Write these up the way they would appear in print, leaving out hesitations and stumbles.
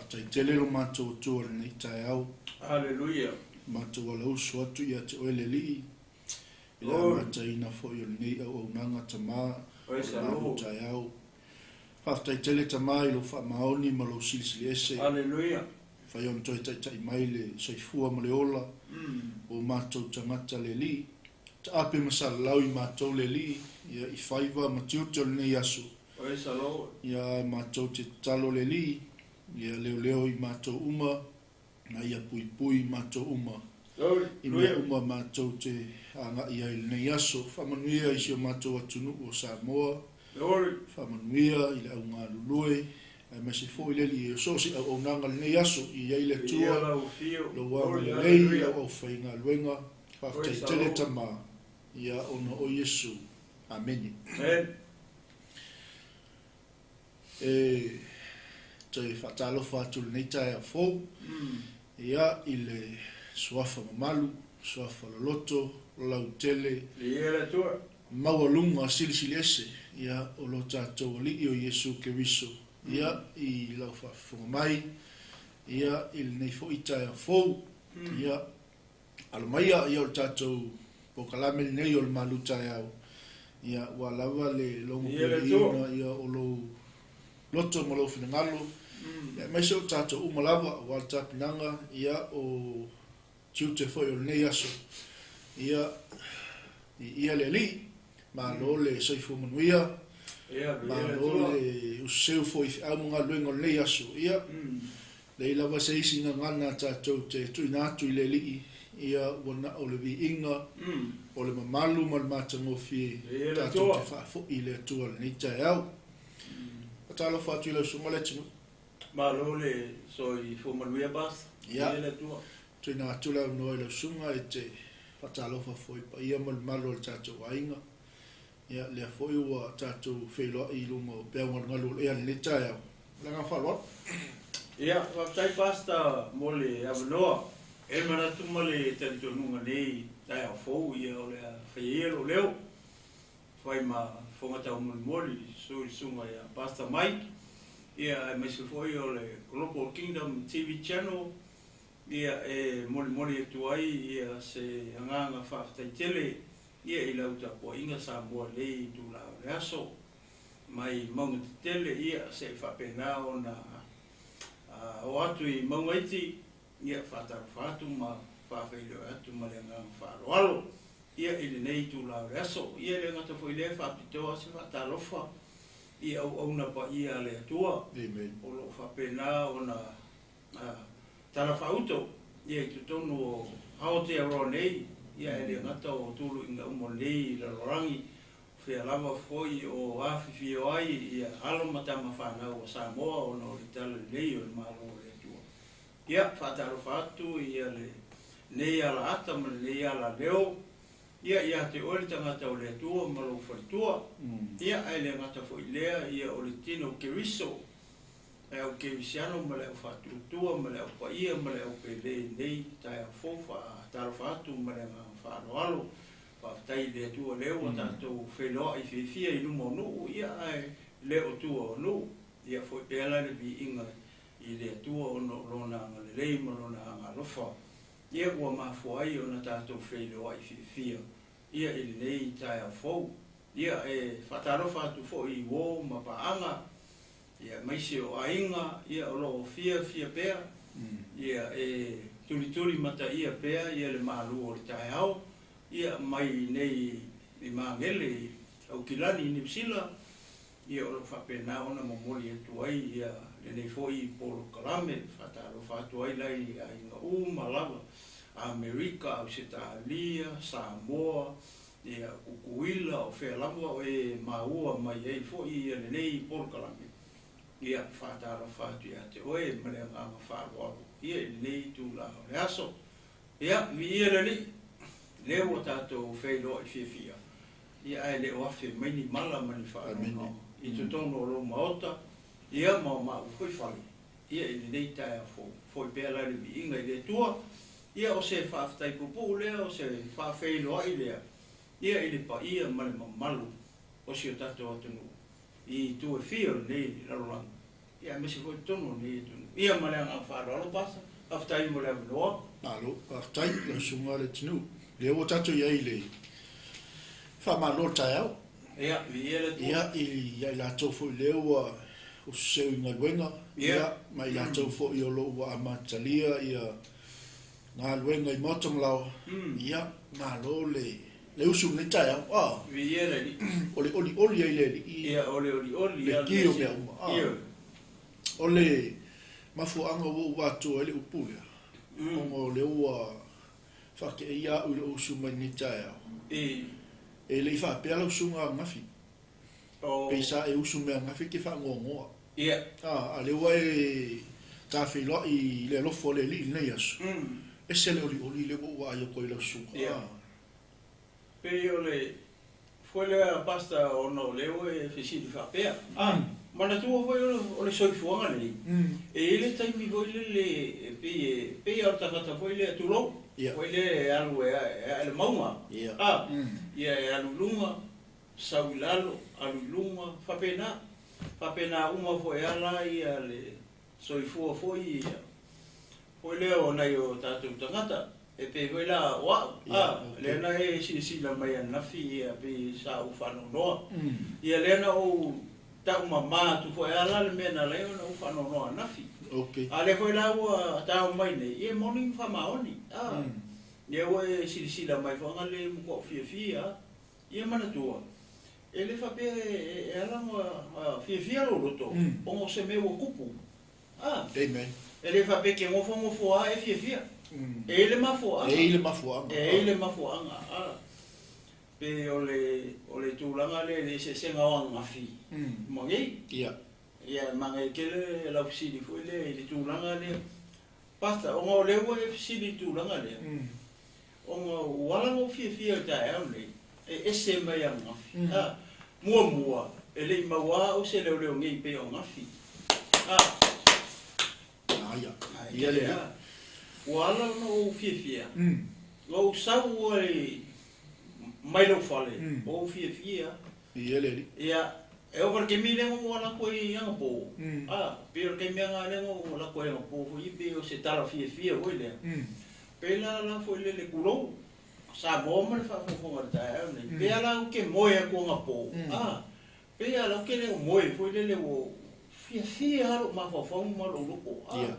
Faafetai tele lo matou Atua i lenei taeao. Haleluia. Matou alausu atu ia te oe le Alii i le amataina foi o lenei auaunaga Tama o le malu taeao. Faafetai tele Tama i lou faamaoni ma lou silisili ese. Haleluia. Fai ona toe taitai mai le soifua ma le ola o matou tagata le Alii. Taape ma salalau i matou le Alii ia i faiva ma tiute o lenei aso. Ia matou te tatalo le Alii, ia leoleo i matou uma, ma ia puipui i matou uma. I mea uma matou te agai ai i lenei aso. Faamanuia i si o matou atunuu o Samoa. Faamanuia i le au galulue, aemaise foi le Alii o so o se auaunaga i lenei aso. I ai le Atua, lou agalelei i lau aufaigaluega. Faafetai tele Tama, ia ona o Iesu. Amene. E toe faatalofa atu i lenei taeao fou, ia, i le suafa mamalu, suafa loloto, lautele, maualuga silisili ese, ia, o lo tatou Alii o Iesu Keriso, ia, i lau faafofoga mai, ia, i lenei foi taeao fou, ia, alo maia, ia, o le tatou polokalame lenei o le malu taeao, ia, ua lava le logopeleina, ia, o lou loto ma lou finagalo, ia, aemaise o tatou uma lava, aua le tapenaga, ia, o tiute foi o lenei aso, ia, i ia le Alii, malo le soifua manuia, malo le useu foi i feau ma galuega o lenei aso, ia, lei lava se isi gagana tatou te tuuina atu i le Alii, ia, ua na o le viiga, o le mamalu ma le matagofie, tatou te faafoi i le Atua lenei taeao. Faatalofa atu i lau susuga le atunuu. Malo le soifua manuia Pastor. Ia, tuuina atu le avanoa i lau susuga e te faatalofa foi i paia ma le mamalu o le tatou aiga. Ia, lea foi ua tatou feiloai i luga o peau galugalu o le ea lenei taeao. Le agaga faaaloalo. Ia, faafetai Pastor mo le avanoa. E manatu ma le talitonuga nei taeao fou, ia o le a faia ia lou leo. Fai ma fofoga taumolimoli sui susuga ia Pastor Mike, ia aemaise foi o le Global Kingdom TV Channel, ia e molimoli atu ai ia se agaga faafetai tele ia i lau tapuaiga Samoa nei i itula o le aso mai mauga tetele, ia se'i faapena ona o atu i mauga iti, ia faatalofa atu ma faafeiloai atu ma le agaga faaaloalo ia i lenei itula o le aso. Ia e le gata foi i lea, faapitoa se faatalofa i auauna paia a le Atua o loo faapena ona talafaauto ia i totonu o Aotearoa nei, ia e le gata o tuluiga uma nei lalolagi, fea lava foi o afifio ai ia alo ma tama fanau a Samoa ona o le talalelei o le Malo o le Atua. Ia faatalofa atu ia lenei alaata ma lenei alaleo, ia ia te oe le tagata o le Atua ma lou faletua. Ia ae le gata foi lea, ia o le tino Keriso, le au kerisiano ma le au faatuatua ma le au paia ma le au pele nei taeao fou, faatalofa atu ma le agaga faaaloalo. Faafetai i le Atua lea ua tatou feiloai fiafia i luma o nuu, ia ae le o tua o nuu. Ia foi pea la le viiga i le Atua ona o lona agalelei ma lona agalofa, ia ua mafua ai ona tatou feiloai fiafia ia i lenei taeao fou. Ia e faatalofa atu foi i uo ma paaga, ia aemaise o aiga, ia o loo fiafia pea, ia e tulituli mataia pea ia le malu o le taeao, ia mai nei i Magele i Aukilani i Niu Sila, ia o loo faapena ona momoli atu ai ia lenei foi polokalame. Faatalofa atu ai la i aiga uma lava, Amerika, Ausetalia, Samoa, ia Kukuila, o fea lava o e maua mai ai foi ia lenei polokalame. Ia faatalofa atu ia te oe ma le agaga faaaloalo ia i lenei itula o le aso. Ia viia le Alii, lea ua tatou feiloai fiafia, ia ae le o afe mai ni mala ma ni faanoanoa i totonu o lou maota, ia ma o maua foi fale, ia i lenei taeao fou. Foi pea la le viiga i le Atua. Ia o se faafetai puupuu lea, o se faafeiloai lea, ia i le paia ma le mamalu o si o tatou atunuu i itu e fia o lenei lalolagi. Ia aemaise foi totonu o lenei atunuu. Ia ma le agaga faaaloalo Pasa, faafetai mo le avanoa. Malo, faafetai lau susuga le atunuu. Lea ua tatou i ai i le faamalo o le taeao. Ia, viia le Atua. Ia, ia i latou foi lea ua ususeu i galuega, ia, ma i latou foi o lo o ua amatalia ia galuega i maota ma laoa, ia, malo le le usu i lenei taeao. A, Viia le Alii. O le olioli ai le Alii. Ia, o le olioli le ki o mea uma. A, o le mafuaaga ua ou atoa ai le upu lea, ona o lea ua faateia au i lou usu mai lenei taeao. E le i faapea lau susuga ananafi. Pei sa e usu mai ananafi e te faanoanoa. A lea ua e tafeiloai i le alofa o le Alii i lenei aso. Ese le olioli lea ua ou vaai atu ai i lau susuga. Pei o le foi lea Pastor ona o lea ua e fesili faapea. Manatua foi o le soifuaga lenei, e i ai le taimi foi lele e pei e pei lava o le tagata foi lea tulou, foi lea e alu e ae le mauga, ia e alu i luga, sau i lalo, alu i luga, faapena. Faapena uma foi lava la ia le soifua foi ia foi lea o nai o tatou tagata, e pei foi la o au, a, lea na e silasila mai ananafi ia pei sa ou faanoanoa. Ia lea na ou taumama atu foi lava la le mea na ala ai ona ou faanoanoa ananafi. A lea foi la ua tao mai nei, ia e moni ma faamaoni, a, lea ua e silasila mai foi aga le matuai fiafia a. Ia manatua, e le faapea e ala ona fiafia lou loto ona o se mea ua tupu. A, Amen. E le faapea e te nofonofo lava e fiafia. E i ai le mafuaaga. E i ai le mafuaaga. E i ai le mafuaaga. A, pe o le, o le tulaga lea i le eseesega o ananafi ma nei. Ia, e manaia tele lau fesili foi lea i le tulaga lea. Pastor, ona o lea ua e fesili i le tulaga lea, ona ua ala ona ou fiafia i le taeao lenei, e ese mai ananafi. A, muamua, e le i maua au se leoleo nei pei o ananafi. A, Aia. Ia le. Ua ala ona ou fiafia, na ou sau ai mai lou fale, ua ou fiafia. Ia le alii. Ia, e oo foi i le taimi lea na ou ala atu ai anapo, a, pei o le taimi lava lea na ou ala atu ai anapo foi, pei o se tala fiafia foi lea. Pei la la foi lele, tulou, Samoa ma le faafogafoga i le taeao lenei, pei lava la ou te moe atu anapo, a, pei lava la ou te le o moe foi lele ua fiafia lava lou mafaufau ma lou loto, a.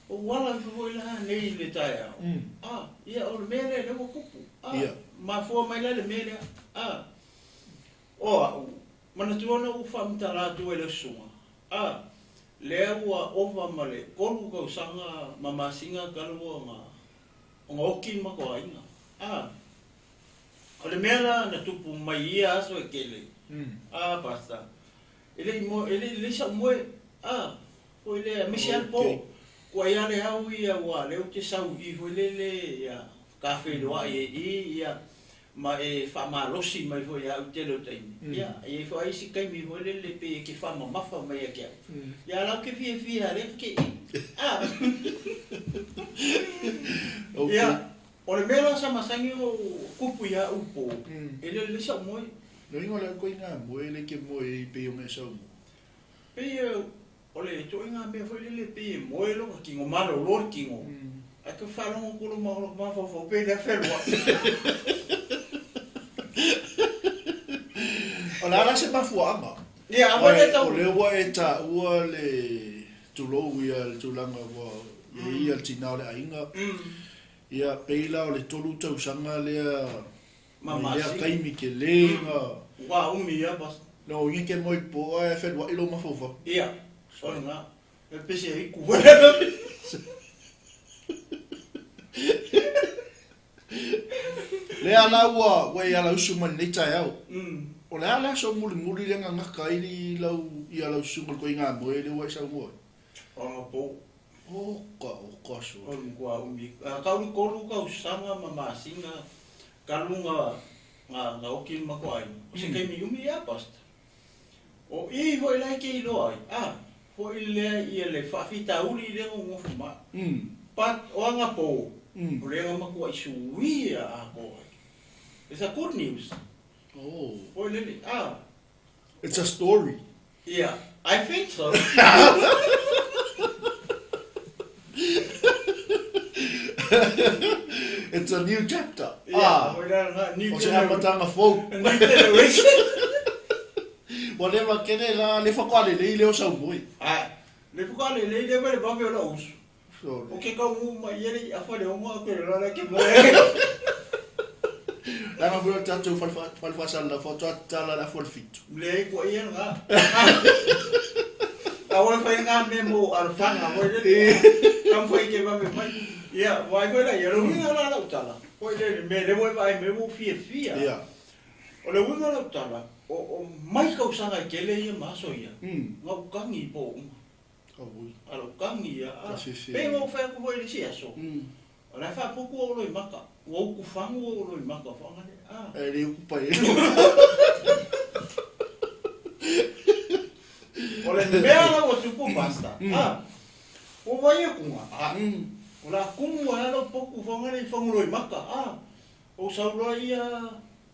Ou ala ifo foi la nei i le taeao, a, ia o le mea lea lea ua tupu, a, mafua mai la le mea lea, a. O au, manatua na ou faamatala atu ai i lau susuga, a, lea ua ova ma le 3 tausaga ma masina talu ona, ona oti ma matou aiga. A, o le mea la na tupu mai i ia aso e tele, a, Pastor, e le i moe, e le i lelei sa'u moe, a, foi lea, aemaise lava le po. Tuai lava le ao ia, aua o lea ou te sau i i foi lele, ia, tafeiloai ai i i, ia, ma e faamalosi mai foi ia au i le tele o taimi. Ia, e i ai foi isi taimi foi lele pei e te faamamafa mai ia te au. Ia, la ou te fiafia lea ta te i. Ah. Ia, o le mea la sa masani ona ou kupu ia au i po, e le lelei sa'u moe. Loiga o le au koina moe le ke moe i pei o mea sau mo. Pei o le ituaiga mea foi lele pei e moe lona tino, malolo le tino, ae toe faalogo atu lou mafaufau pei lea feluai. O le a la se mafuaaga? Ia, a mai lea tau. O lea ua e taua le tulou ia le tulaga ua i ai ia le tina o le aiga. Ia, pei la o le 3 tausaga lea mai lea taimi tele na. Ua umi lava bas. No inge ke moe po ae feluai lou mafaufau. Ia, o lena. E pese ai ku. Lea la ua ua e ala usu mai lenei taeao. O le a le aso mulimuli lea na gata ai lau ia lau susuga i le koiga moe lea ua e saunoa ai? Ona pou. Oka, oka sole. O le matua umi. Tau le 3 tausaga ma masina talu na na oki le matua aiga. O se taimi umi ia Pastor. O i foi la e te iloa ai, a, foi lea ia le faafitauli lea na ou nofo ma au. But o anapo, o lea na matuai suia atoa ai. It's a good news. Oh. Foi lele, a. It's a story. Ia, I think so. It's a new chapter. Ia, ah, la, new o se amatanga fou. New generation. Ua leva kene la le whakoalelei leo sau moe. Ai, le whakoalelei le vale vave o la usu. O ke kau mu mai ele i afa le ongo a koe le la ke moe. Langa mea tātou whalewhasala la whatoa tala la afa le fitu. Le ko ia ngā. A wai whai ngā me mo alfanga wai le. Kam whai ke vave mai. Ia, wai whai la ia lo winga la la utala. Wai le me le wai vai me wo fia fia. Ia. O le winga la utala. O mai kausaga e kele ia maso ia. Ngā ukangi po uma. Auoi. A lou kagi ia, a. Ka fefe. Pei ua ou fai atu foi i le isi aso. O la e faaputu ou loimaka. Ua utu fagu ou loimaka faagale, a. Ae le utu pai. O le mea la ua tupu Pastor, a. Ua vai akuga, a. O le a kumu ai lou potu faagale i fagu loimaka, a. Ou sau loa ia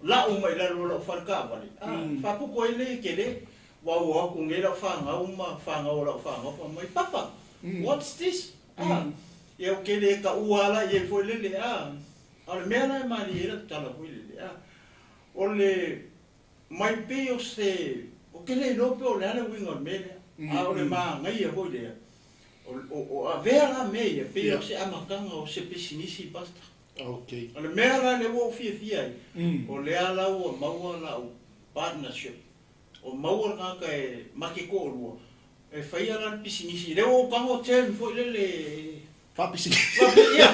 la'u mai lalo o la'u fale taavale, a, faaputu ai le kele, ua ua atu nei la'u fanau ma fanau o la'u fanau fai mai, Papa, what's this? A, ia ou te le ta'ua la i ai foi lele, a, a o le mea la e malie ai la'u tala foi lele, a, o le mai pei o se, ou te le iloa pe o le a le uiga o le mea lea, a o le magaia foi lea, o avea la mea ia pei o se amataga o se pisinisi, Pastor. Okay. O le mea la lea ua ou fiafia ai, o lea la ua maua la'u partnership, o maua le tagata e ma ke to'alua, e faia la le pisinisi, lea ua ou tago term foi lele Faapisinisi. Ia,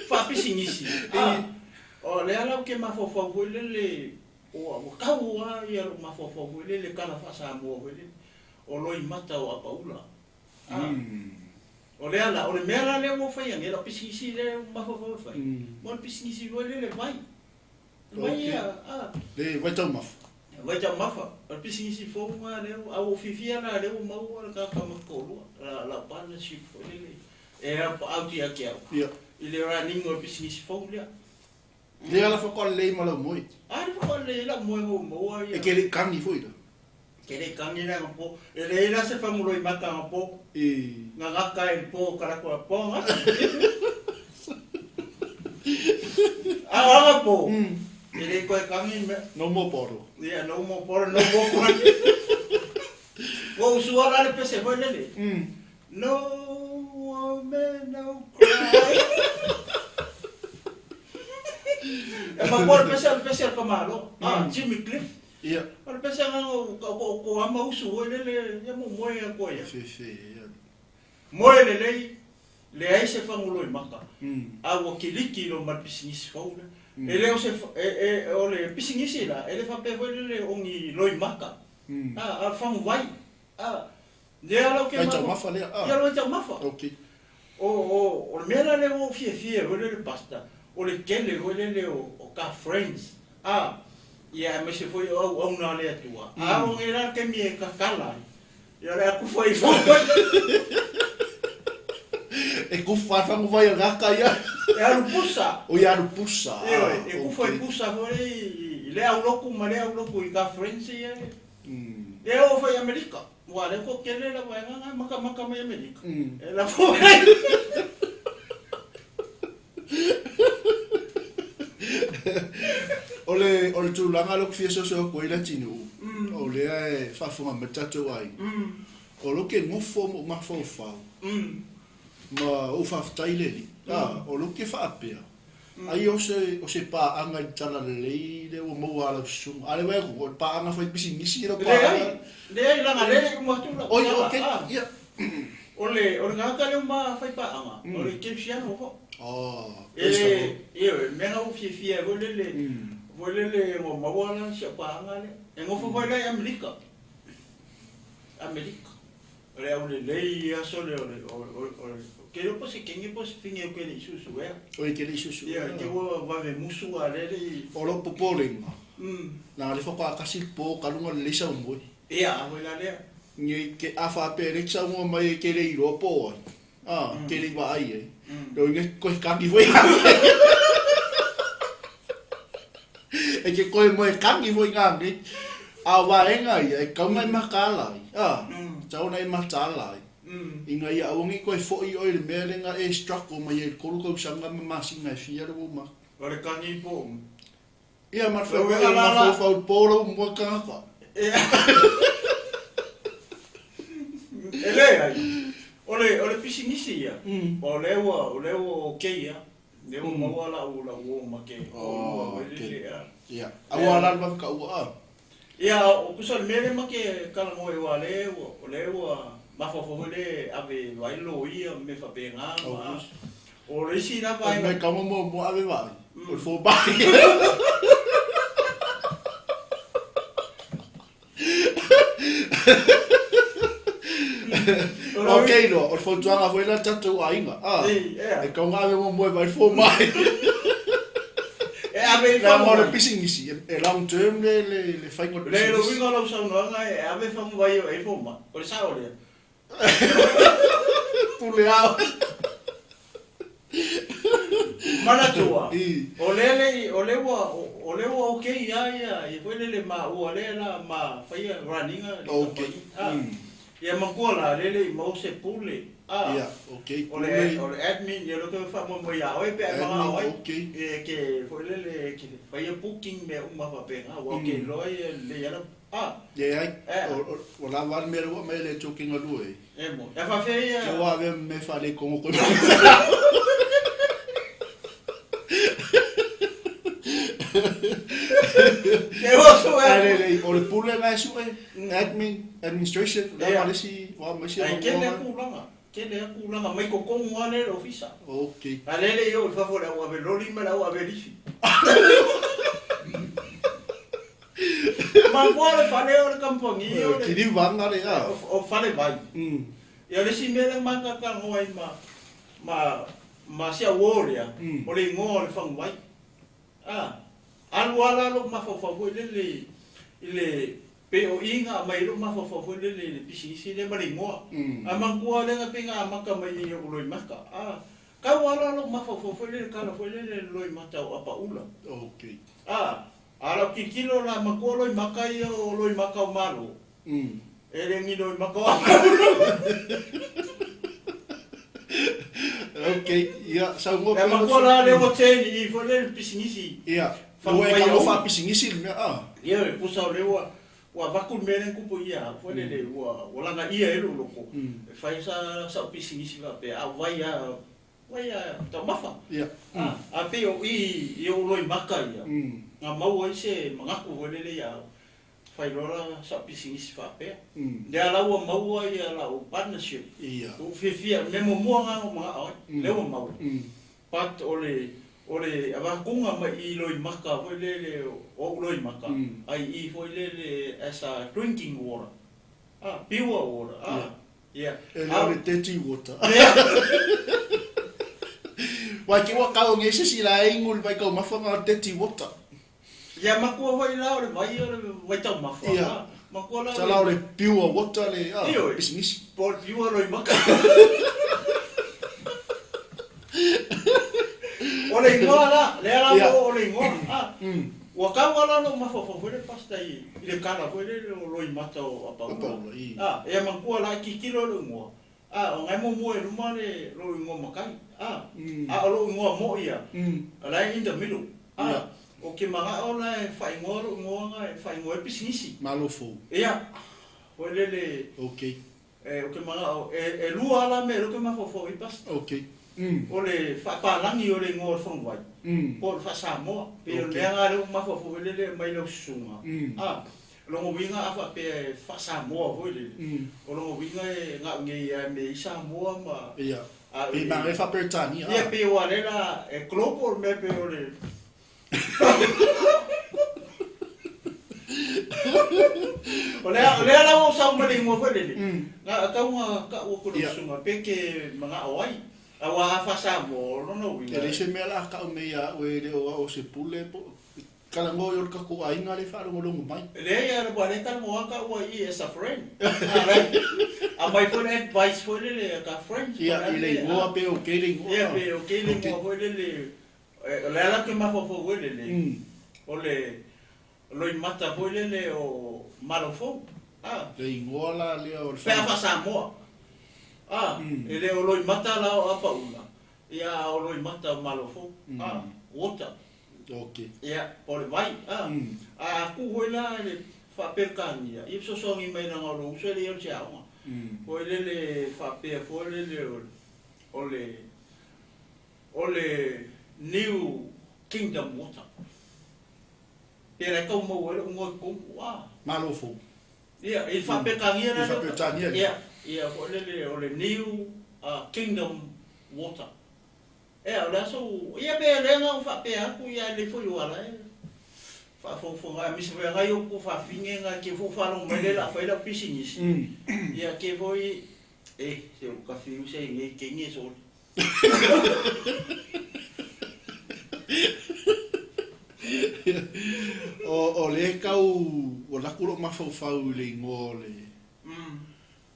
faapisinisi. A, o lea la ou te mafaufau foi lele, ua tau lava ia lou mafaufau foi lele tala faa-Samoa foi lele, o loimata o apaula. A, o lea la, o le mea la lea ua ou faia nei, lau pisinisi lea ua mafaufau e fai, mo le pisinisi foi lele vai. Vai ia, a. Le vai taumafa. Vai taumafa. O le pisinisi fou lena lea, a ua ou fiafia la lea ua maua le tagata ma ke toalua, lau partnership foi lele e auti ia te au i le running o le pisinisi fou lea. Lea la whakalelei ma lau moe. A le whakalelei lau moe ua maua ia. E ke le kangi foi la. Ke le kangi la nga po. E le la se whanguroi mata nga po. E. Nga ngaka e po karako a po nga. A nga po. E le koe kangi me. No more bottle. Yeah, no more bottle, no more koe. Ua usua la le pese foi lele. No woman, no cry. E ma o le pese, o le pese a le tamāloa. Ah, Jimmy Cliff. Ia. O le pese agaga o o ko ama usu foi lele, ia mo moe a koe ia. Fefe, ia. Moe lelei, leai se fagolo i maka. A ua kiliki lo ma le pisinisi fou lea. E le o se, e, e, o le pisinisi la, e le faapea foi lele o ni loimaka. A, a faguvai. A, lea la ou te Vai taumafa lea, a. Ia, vai taumafa. Okay. O le mea la lea ua ou fiafia ai foi lele Pastor, o le tele foi lele o ka friends, a, ia aemaise foi o auauna a le Atua. A o nei la le taimi e kakala ai, ia o le a kufa ifo. E kufa le faguvai o le gaka ia. E alu pusa. O ia alu pusa. Ioe, e kufa i pusa foi i le aulotu ma le aulotu i ka friends ia. Lea ua fai Amerika, ua lea ko kele la waenga nga makamaka mai Amerika. E la fo O le, o le tulaga lea ou te fia soso atu ai le atunuu, o lea e faafofoga mai le tatou aiga, o lou ke nofo ma ou mafaufau, ma ou faafetai le Alii, a, o lou ke faapea, Ai o se, o se paaga i le talalelei lea ua maua a lau susuga. A le vaai atu, o le paaga fai pisinisi lau paaga. Leai, leai, leaga lea e le i uma atu lau Oi, tala, okay, a. ia. O le, o le tagata lea uma fai paaga, o le kerisiano foi. Oh, E praise the le, Lord. ioe, mea na ou fiafia ai foi lele, foi lele ua maua la si au paaga lea. E nofo foi la i Amerika. Amerika. O le aulelei ia sole o le, o, o, o, ke iloa po o se kenge po o se fige o ke le i suesuea. Oi ke le i suesuea. Ia, te ua vave musu a lele i. O lou popolega, na le whakaakasi le pō ka runga lelei sau moe. Ia, a hoi la lea. Nge ke a whaapea le sau mai e ke le iloa pō ai. A, ke le i vaai ai. Leo nge koe kangi foi ngā. E ke koe moe kangi foi ngā nei. A o vaega ia, e tatau ona e mataala ai, a, e tatau ona e mataala ai, ina ia aua ne i toe foi oe i le mea lea na e struggle mai ai i le 3 tausaga ma masina e fia le ua uma atu. O le kani po. Ia ma le feoai o le mafaufau i le po lau moe tagata. E leai, o le, o le pisinisi ia, o lea ua, o lea ua okay lava, o lea ua maua lau, lau uo ma ke toalua foi lele, a. Ia, aua la le vave taua a. Ia, o tusa o le mea lea ma ke talanoa ai aua o lea ua, o lea ua mafaufau foi lea e ave vaai loia ma mea faapena ma, o le isi la vaega. O le mea e tatau ona muamua ave vaai, o le fomai. Ok loa, o le fautuaga foi lea i le tatou aiga, a, e tatau ona ave muamua e vaai le fomai. E ave i Leaga o le pisinisi, e long term le faiga o le pisinisi. Le uiga o lau saunoaga e ave faguvai e i fomai, o le sao lea. Pule lava oe. Manatua, o lea le, o lea ua, o lea ua okay lava ia, ia foi lele maua lea la ma faia run ina le kamupani. A, ia matua la, lea le i maua se pule. A, Ia, okay, o le, o le admin, ia lea ou te faamoemoe ia oe pe a e manao ai. Okay. E ke foi lele, e ke faia booking mea uma faapena, aua ou te iloa ia lelei lava. A. Leai, ua lava a le mea lea ua aumai e le Atua ke galue ai. E mo. E faafefea ia. Ke ua avea ma mea faaletonu koe. Ke ua sue. Ae le lei, o le pule na e sue, admin, administration, o le a ma le isi, o a ma isi Ae tele a tulaga, tele a tulaga, mai totonu lava lea i le ofisa. Okay. A lea e le i oo i fafo i le au ave loli ma le au ave lifi. Manatua le fale o le kamupani o le. Kilivaga le a. O fale vai. Ia o le isi mea lea na matalanoa ai ma ma ma si au uo lea, o le igoa o le faguvai. A, alu lava la lou mafaufau foi lele i le pei o i na aumai ai lou mafaufau foi lele i le pisinisi lea ma le igoa. Ae manatua lea na pei na amata mai i ou loimata. A, tau lava la lou mafaufau foi lele i le tala foi lele i le loimata o Apaula. Okay. A, A lau tilotilo la matua loimata ia o loimata o Malo. E le ni loimata o Apaula. Ok, ia, saunoa pea. E matua la lea ua change i foi lea i le pisinisi. Ia, ua e tago faapisinisi le mea, a. Ia, e pusa o lea ua ua avatu le mea lea na tupu ia foi lele ua ua lagaia ai lou loto e fai sa sau pisinisi faapea a vai a Vai a taumafa. Ia. A, a pei o i i ou loimata ia, na maua ai se manatu foi lele ia au, fai loa la sau pisinisi faapea. Lea la ua maua ia lau partnership. Ia. Ua ou fiafia, mea muamua lena na ou manao ai, lea ua maua. But o le, o le avatuga mai i loimata foi lele, o ou loimata, ai i foi lele as a drinking water. A, pure water. A, Ia. E le o le dirty water. Wai ki ua kau nge se si la e ingu le vai taumafa nga o le dirty water. Ia matua foi la o le vai o le vai taumafa. Ia. Matua la. Sa la o le pure water le a pisinisi. Po o le pure loimata. O le igoa la, lea la o le igoa. Ua kau lava la lou mafaufau foi lea Pastor i le kala foi lele o Loimata o Apaula. A, ia matua la e tilotilo i lou igoa, a, o na e muamua i luma le lou igoa matai, a, a o lou igoa moi ia, o la e in the middle, a, ou te manao la e faaigoa lou igoa na e faaigoa ai le pisinisi. Malo fou. Ia, foi lele. Okay. Ou te manao, e lua lava la mea lea ou te mafaufau ai Pastor. Okay. O le faapalagi o le igoa o le faguvai, po o le faa-Samoa. Pei o le mea lena lea ua mafaufau foi lele e aumai lau susuga. A, o lona uiga a faapea e faa-Samoa foi lele, o lona uiga e na o nei lava e mea i Samoa ma... Ia, pei manaia faa-Peretania. Ia, pei aua o lea la e global le mea pei o le... O lea, o lea la ua ou sau ma le igoa foi lele, na tau na tau atu i lau susuga pe ke manao ai. Aua a faa-Samoa, o lona uiga. E leai se mea o le a tau nei ia au e le o au o se pule po o talanoa i o le tatou aiga lea e faalogologo mai. Leai a ua le talanoa atu au i as a friend. Aumai foi le advice foi lele a ta friends. Ia, i le igoa pe okay le igoa. Ia, pe okay le igoa foi lele. O le ala ou te mafaufau ai lelei, o le. Loimata foi lele o Malo Fou. A. Le igoa la lea o le Pe a faa-Samoa. A, e le o Loimata la o Apaula, ia a o Loimata o Malo Fou. A, water. Ok. Ia, po o le vai. A, a ku foi la i le Faa-Peretania, ia fesoasoani mai leaga o lou uso e le i alu i se aoga. Foi lele faapea foi lele o le o le New Kingdom Water. Pe la e tau maua ai lou igoa i totonu, a. Malo fou. Ia, i le Faa-Peretania la lea. I le Faa-Peretania lea. Ia, ia foi lele o le New Kingdom Water. Ea, o le aso, ia pe lea na ou faapea atu, ia ae le foi o ala e faafogafoga aemaise foi nai ou tuafafine na ke foi faalogo mai lea o le a fai lau pisinisi, ia ke foi, e, se ua ta fiu se i nei teine e soli. O lea e tau ua laku lou mafaufau i le igoa o le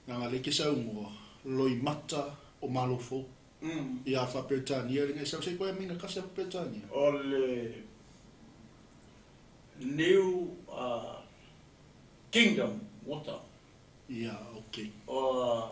leaga lea e te saunoa, Loimata o Malofou. Ia Faa-Peretania le sau se koe amina kasi a Peretania. O le New Kingdom Water. Ia, ok.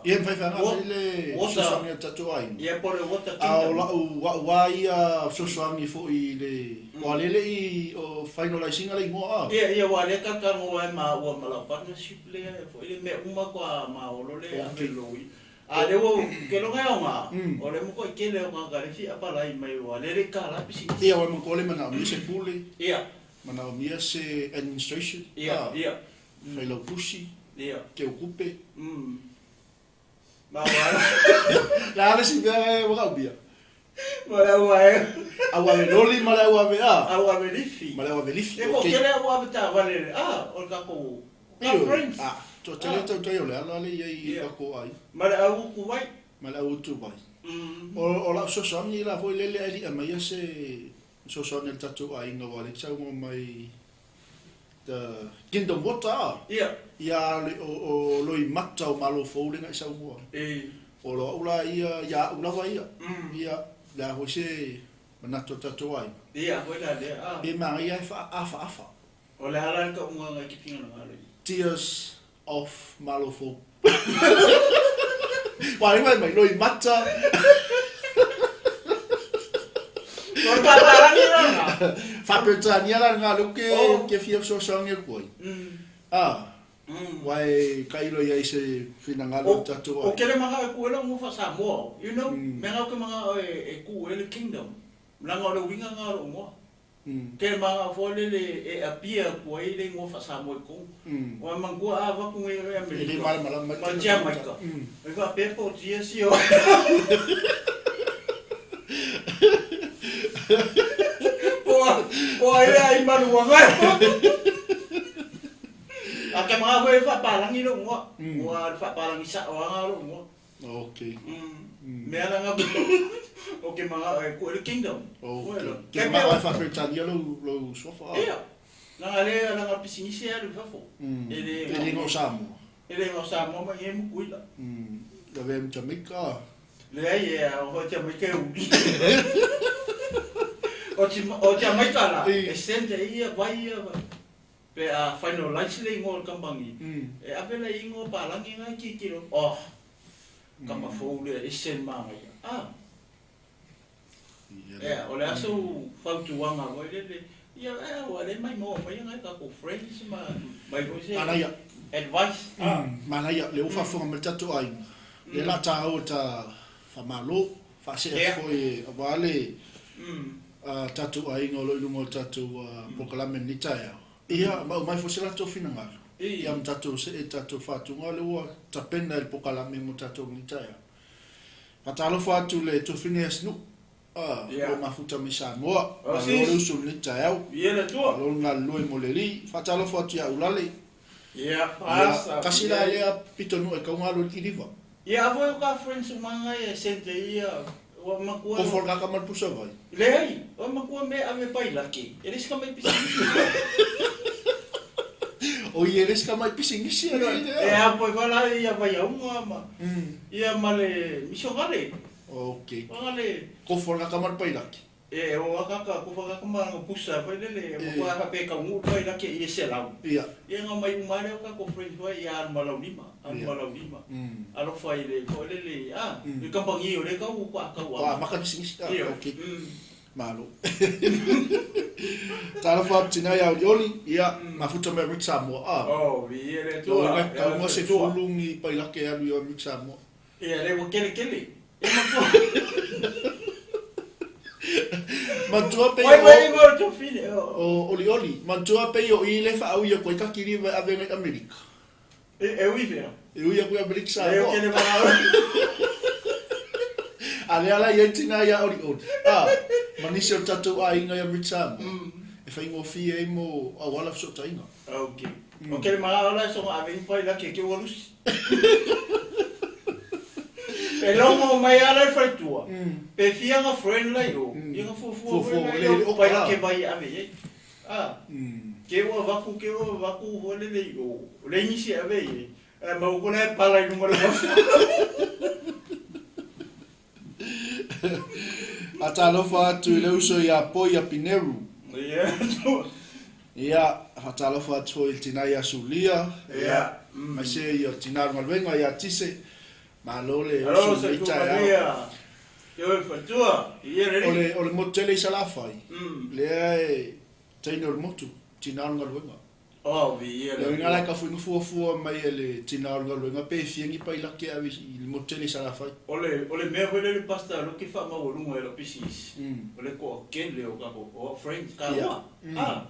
Ia mafai feaga le fesoasoani a le tatou aiga. Ia po o le Water Kingdom. A o lau a'u a ia fesoasoani foi i le aua lea e le i finalize ina le igoa a. Ia, ia aua lea ta talanoa ai maua ma lau partnership lea foi le mea uma faatoa maolo le ave lou ia. A lea ua ou ke loga e aoga, o lea matuai tele o tagata lea e fia apalai mai ua lele i tala pisinisi. Ia, aua e manatua le manaomia se pule, Ia. manaomia se administration, Ia, ia. Failautusi, Ia. teutupe. Ma ua. Le a le isi mea e manaomia? Ma le au ave. Au ave loli ma le au ave a? Au ave lifi. Ma le au ave lifi, ok. E toatele au ave taavale, a, o le tatou Ioe, a, toatele tautai o le ala lea e i ai i tatou aiga. Ma le au utu vai. Ma le au utu vai. O lau fesoasoani la foi lele ae li'a mai ia se fesoasoani a le tatou aiga aua o lea e te saunoa mai the Kingdom Water a. Ia. Ia o Loimata o Malo Fou lea na e saunoa ai. O lo au la ia, ia a'u lava ia. Ia, le a foi se manatu o le tatou aiga. Ia foi la lea a. Pe manaia e faaafaafa. O le a la le tauga ngai te finagalo i. Tears of Malo Fou. Ua le mai Loimata. O le pāpālagi la lena. Faa-Peretania la lena lea ou te ke fia fesoasoani atu ai. A, ua e tailo i ai se finagalo o le tatou aiga. O kele manao e ku ai lau igoa faa-Samoa, you know, mea na ou te manao e ku ai le kingdom, leaga o le uiga lena o lou igoa. Ke manao foi lele e appear atu ai le igoa faa-Samoa i totonu. Aua manatua a avatu nei oe i Amerika ma Jamaica, e faapea po o tia si oe. Po o ai le ai maluaga. A ke manao foi e faapalagi lou igoa, aua o le faapalagi sa'o lava lena o lou igoa. Ok. Mea la na o ke manao e ku le kingdom. Ok. Ke manao e faa-Peretania lou suafa a? Ia. Leaga le leaga pisinisi e alu i fafo. E le E le na o Samoa. E le na o Samoa ma i e Mukuila. Lavea ma Jamaica a? Leai e a o Jamaica e uli. O Jamaica la e send e ia vai ia Pe a finalize le igoa o le kamupani, e ave le igoa palagi na e tilotilo, oh, kama fou lea, ese le manaia. Ah, ea, o le a sou fautuaga foi lele, ia, ea, ua le maimoa mai nai tatou friends ma mai foi se Manaia. advice. Ah. Manaia, lea ua faafofoga mai le tatou aiga, lea o le a taua le ta faamalo, faasee atu foi aua le tatou aiga o lo o i luga o le tatou polokalame i lenei taeao. Ia, ma aumai foi se latou finagalo. Ia, ma tatou see i tatou faatuga lea ua tapena i le polokalame mo tatou i lenei taeao. Faatalofa atu i le Tuafine Asinuu, o lo o mafuta mai Samoa. Malo le usu i lenei taeao. Malo le galulue mo le Alii. Faatalofa atu ia Ulale. Ia, tasi la lea pitonuu e tatau ona alu ai le kiliva. Ia a foi o ka friends uma ngai e send e ia ua matua. Kofo le kaka ma le pusa vai. Leai, ua matua me ave pai laki, e le isi ka mai pisinisi. O ia e le isi ka mai pisinisi a le E a poi vala ia Vaiaunga ma ia ma le missionare. Ok. Ua le. Kofo le kaka ma le pai laki. E o akaka ko whakakamanga pusa foi lele e mo ka pe ka ngu pai la ke i se lau. Ia. Ia nga mai uma le ka ko friend foi ia al malau lima, al malau lima. Alo fai le foi lele a i kampangi o le ka u ka ka wa. Maka bisingisi. Okay. Malo. Talofa tina ia oli ia mafuta me Amerika Samoa. Ah. Oh, vi le tua. Ka mo se fulungi pai la ke alu ia Amerika Samoa. Ia le wa kele kele. E matua pe o oli oli matua pe o ile fa au ia koi kakiri vai ave ngai Amerika. E ui vea. E ui ko Amerika Samoa. E o kele ma. Ale ala ia tina ia oli oli. Ah, manisi o tatu a inga ia Amerika Samoa. E whaingofia e mo awala sota inga. Okay. O kele ma ala so ave pai la ke ke walus. E longo mai ala e whaitua. Pe whianga friend lai o. Ia fufu le o pai la ke vai ave e. Ah. Ke o vaku ho le le o. Le nisi ave e. E mau ko le pala i lunga le. Atalofa atu le uso ia poi a Pineru. Ia. Ia, atalofa atu i tina ia Sulia. Ia. Mai se ia tina ngaluenga ia Tise. Malo le uso le taia. Ia fatua, ia le. O le motu tele i Salafai. Lea e teine o le motu, tina o le galuega. Oh, vi ia le. Le ngala ka fuinga fuafua mai e le tina o le galuega pe fiangi pai lake ave i le motu tele i Salafai. O le mea foi le pasta lo ki fa maualunga e lo pisis. O le ko kele o ka o friends ka wa. Ah.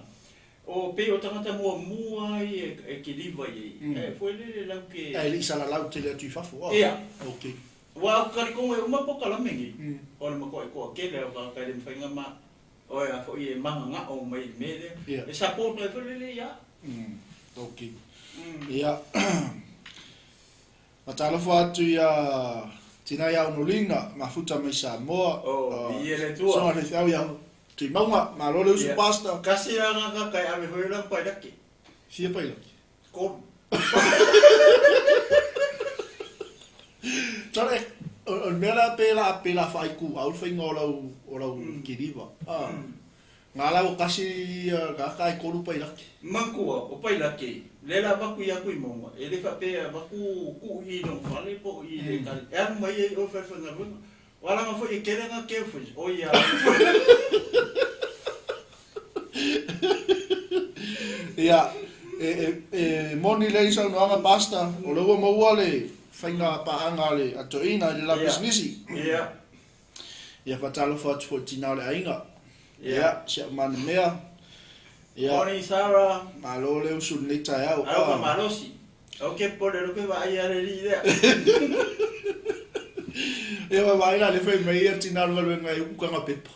O pe o tangata mua mua i e kiliva i. E foi le lau ke. E le isala lau tele atu i fafo. Ia. Okay. Wa kari kongo e uma po kalamengi. O le mako e ko kele o ka kai le whainga ma. O e afo i e manga nga o mai mele. E support e foi le ia. Okay. Ia. Matalofa atu ia tina ia onolina mafuta mai Samoa. O ia le tua. Songa le whiau ia. Tui maunga, malo le usu pasta. Kasi anga ka kai ave hoi lang pai laki. Fia pai laki? Koru. Tara, o mea la pe la whaiku, au whainga o lau kiriwa. Ngā lau kasi ka kai koru pai laki. Mankua, o pai laki, le la vaku ia kui maunga. E le whapea vaku ku i nong whale po i le kari. E anu mai e o whaiwhainga runga. Walanga foi e kerenga ke foi. O ia. Ia, e moni le isa no anga pasta, o le ua maua le whainga paanga le atoina i le la businesi. Ia. Ia whatalofa atu fo tina o le ainga. Ia, sia mana mea. Ia. Morning Sarah. Malo le usu nei tai au. Au ka malosi. Au ke pole ro ke vai ale li lea. Ia vai la le whai mai ia tina o le galuega e ukukanga pepa.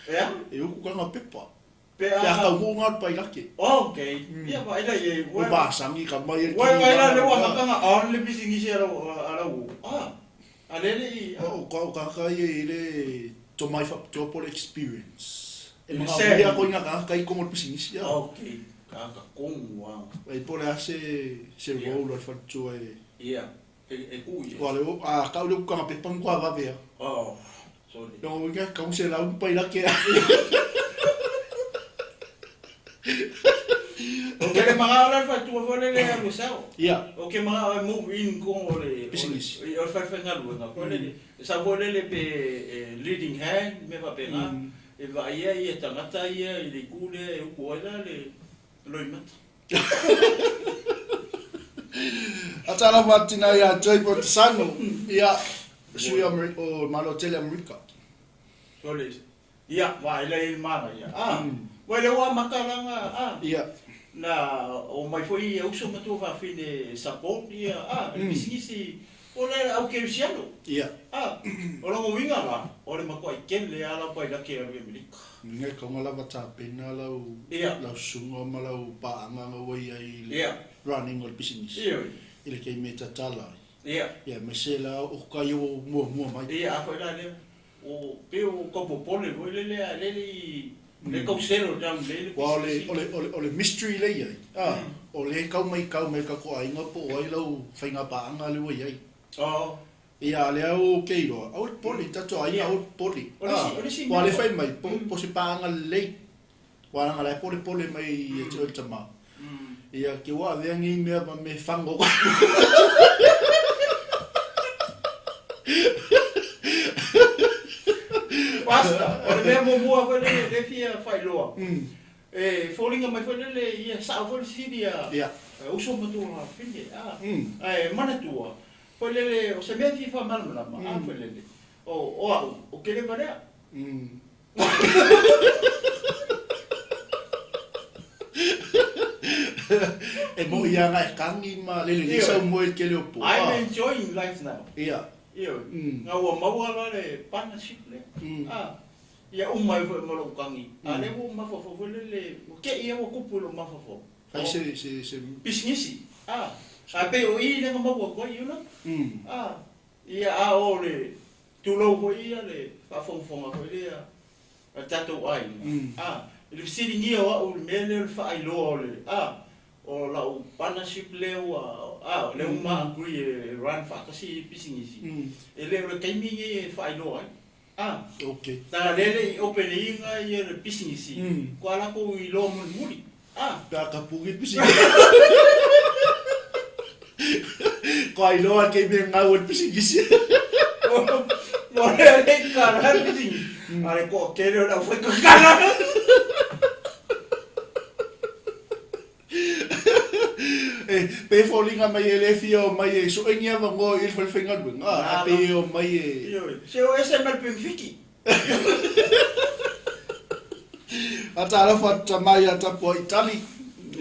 Ia? E ukukanga pepa. Pe a ka hunga pai lake. Okay. Ia vai la ye. O basangi ka mai e. Wai vai la le wa makanga on le bisingisi ala ala u. Ah. Ale le o ka ka ye le to mai fa to pole experience. E mga ia ko inga ka kai kongo bisingisi. Okay. Ka ka kongo. E pole a se se role fa to e. Ia. E ku ye. Wa le a ka le ka pepa ngwa va vea. Oh. Sorry. No inga ka se la un pai lake. O ke le mga ola fa tua fo le le alu sao. Ia. O ke mga move in kongo le business. O fa fa ngalu nga ko le. Sa fo le le pe leading hand me va pe nga. E va ia ia tangata ia i le kule e ku ela le loimata. Atala fatina ia Joy Portisano. Ia sui Amerika o malo tele Amerika. Sorry. Ia va ile mana ia. Ah. Wai le wa makalanga ah. Ia. Na o mai foi ia uso matua fafine support ia ah bisingisi o le au ke usiano. Ia. Ah. O longo winga la o le makoi kele ala pai la ke alu Amerika. Ngai ka ngala vata pena lau lau sunga ma lau paanga ngawai ai le running o le business. Ia. I le kei me tatala. Ia. Ia me se la o ka yo mua mua mai. Ia a foi la le o pe o kopo pole foi le le le le kauselo down le. Wa o le mystery le ia. Ah, o le kau mai ka ko ainga po ai lau whainga paanga le wai ai. Oh. Ia, lea ua ke iloa, aua le popole, tatou aiga aua le popole. O le isi- o le isi Ua mea- le fai mai, po, po se paaga lelei. Ua leaga la e polepole mai ia te oe le tama. Ia, ke ua avea nei mea ma me fago. Pastor, o le mea muamua foi lele lea e fia faailoa, e foliga mai foi lele ia sao foi le fesili a uso ma tuafafine, a, ae manatua foi lele o se mea e fia faamalamalama, a foi lele, o au, o keleva lea. E mo'i ia na e kagi ma lele lelei sau moe i le tele o po. I'm enjoying life now. Ia. Ioe. Na ua maua la le partnership lea. A, ia uma ai foi ma lou kagi. A lea ua ou mafaufau foi lele, ua te i lava ua tupu i lou mafaufau. Fai se, se, se. Pisinisi. A, ae pei o i lea na maua atu ai, you know. A, ia a o le tulou foi ia le faafogafoga foi lea a le tatou aiga. A, i le fesiligia o au i le mea lea o le faailoa o le, a, o lau partnership lea ua, a, lea ua ma agree e run faatasi pisinisi, e le o le taimi lenei e faailoa ai. A, Okay. leaga lea e le i open ina ia le pisinisi, kua latou iloa mulimuli. A. Pe a kapuki pisinisi. Kua iloa ke mea ngau o le pisinisi. Mo lea le i kala le pisinisi. A le toatele o le aufaikakala. E, pe foliga mai e le fia o mai e soe ni avanoa i le fale faigaluega, a, ae pei e omai e. Ioe, se o ese mai le penefiti. Faatalofa atu tama ia Tapua Itali,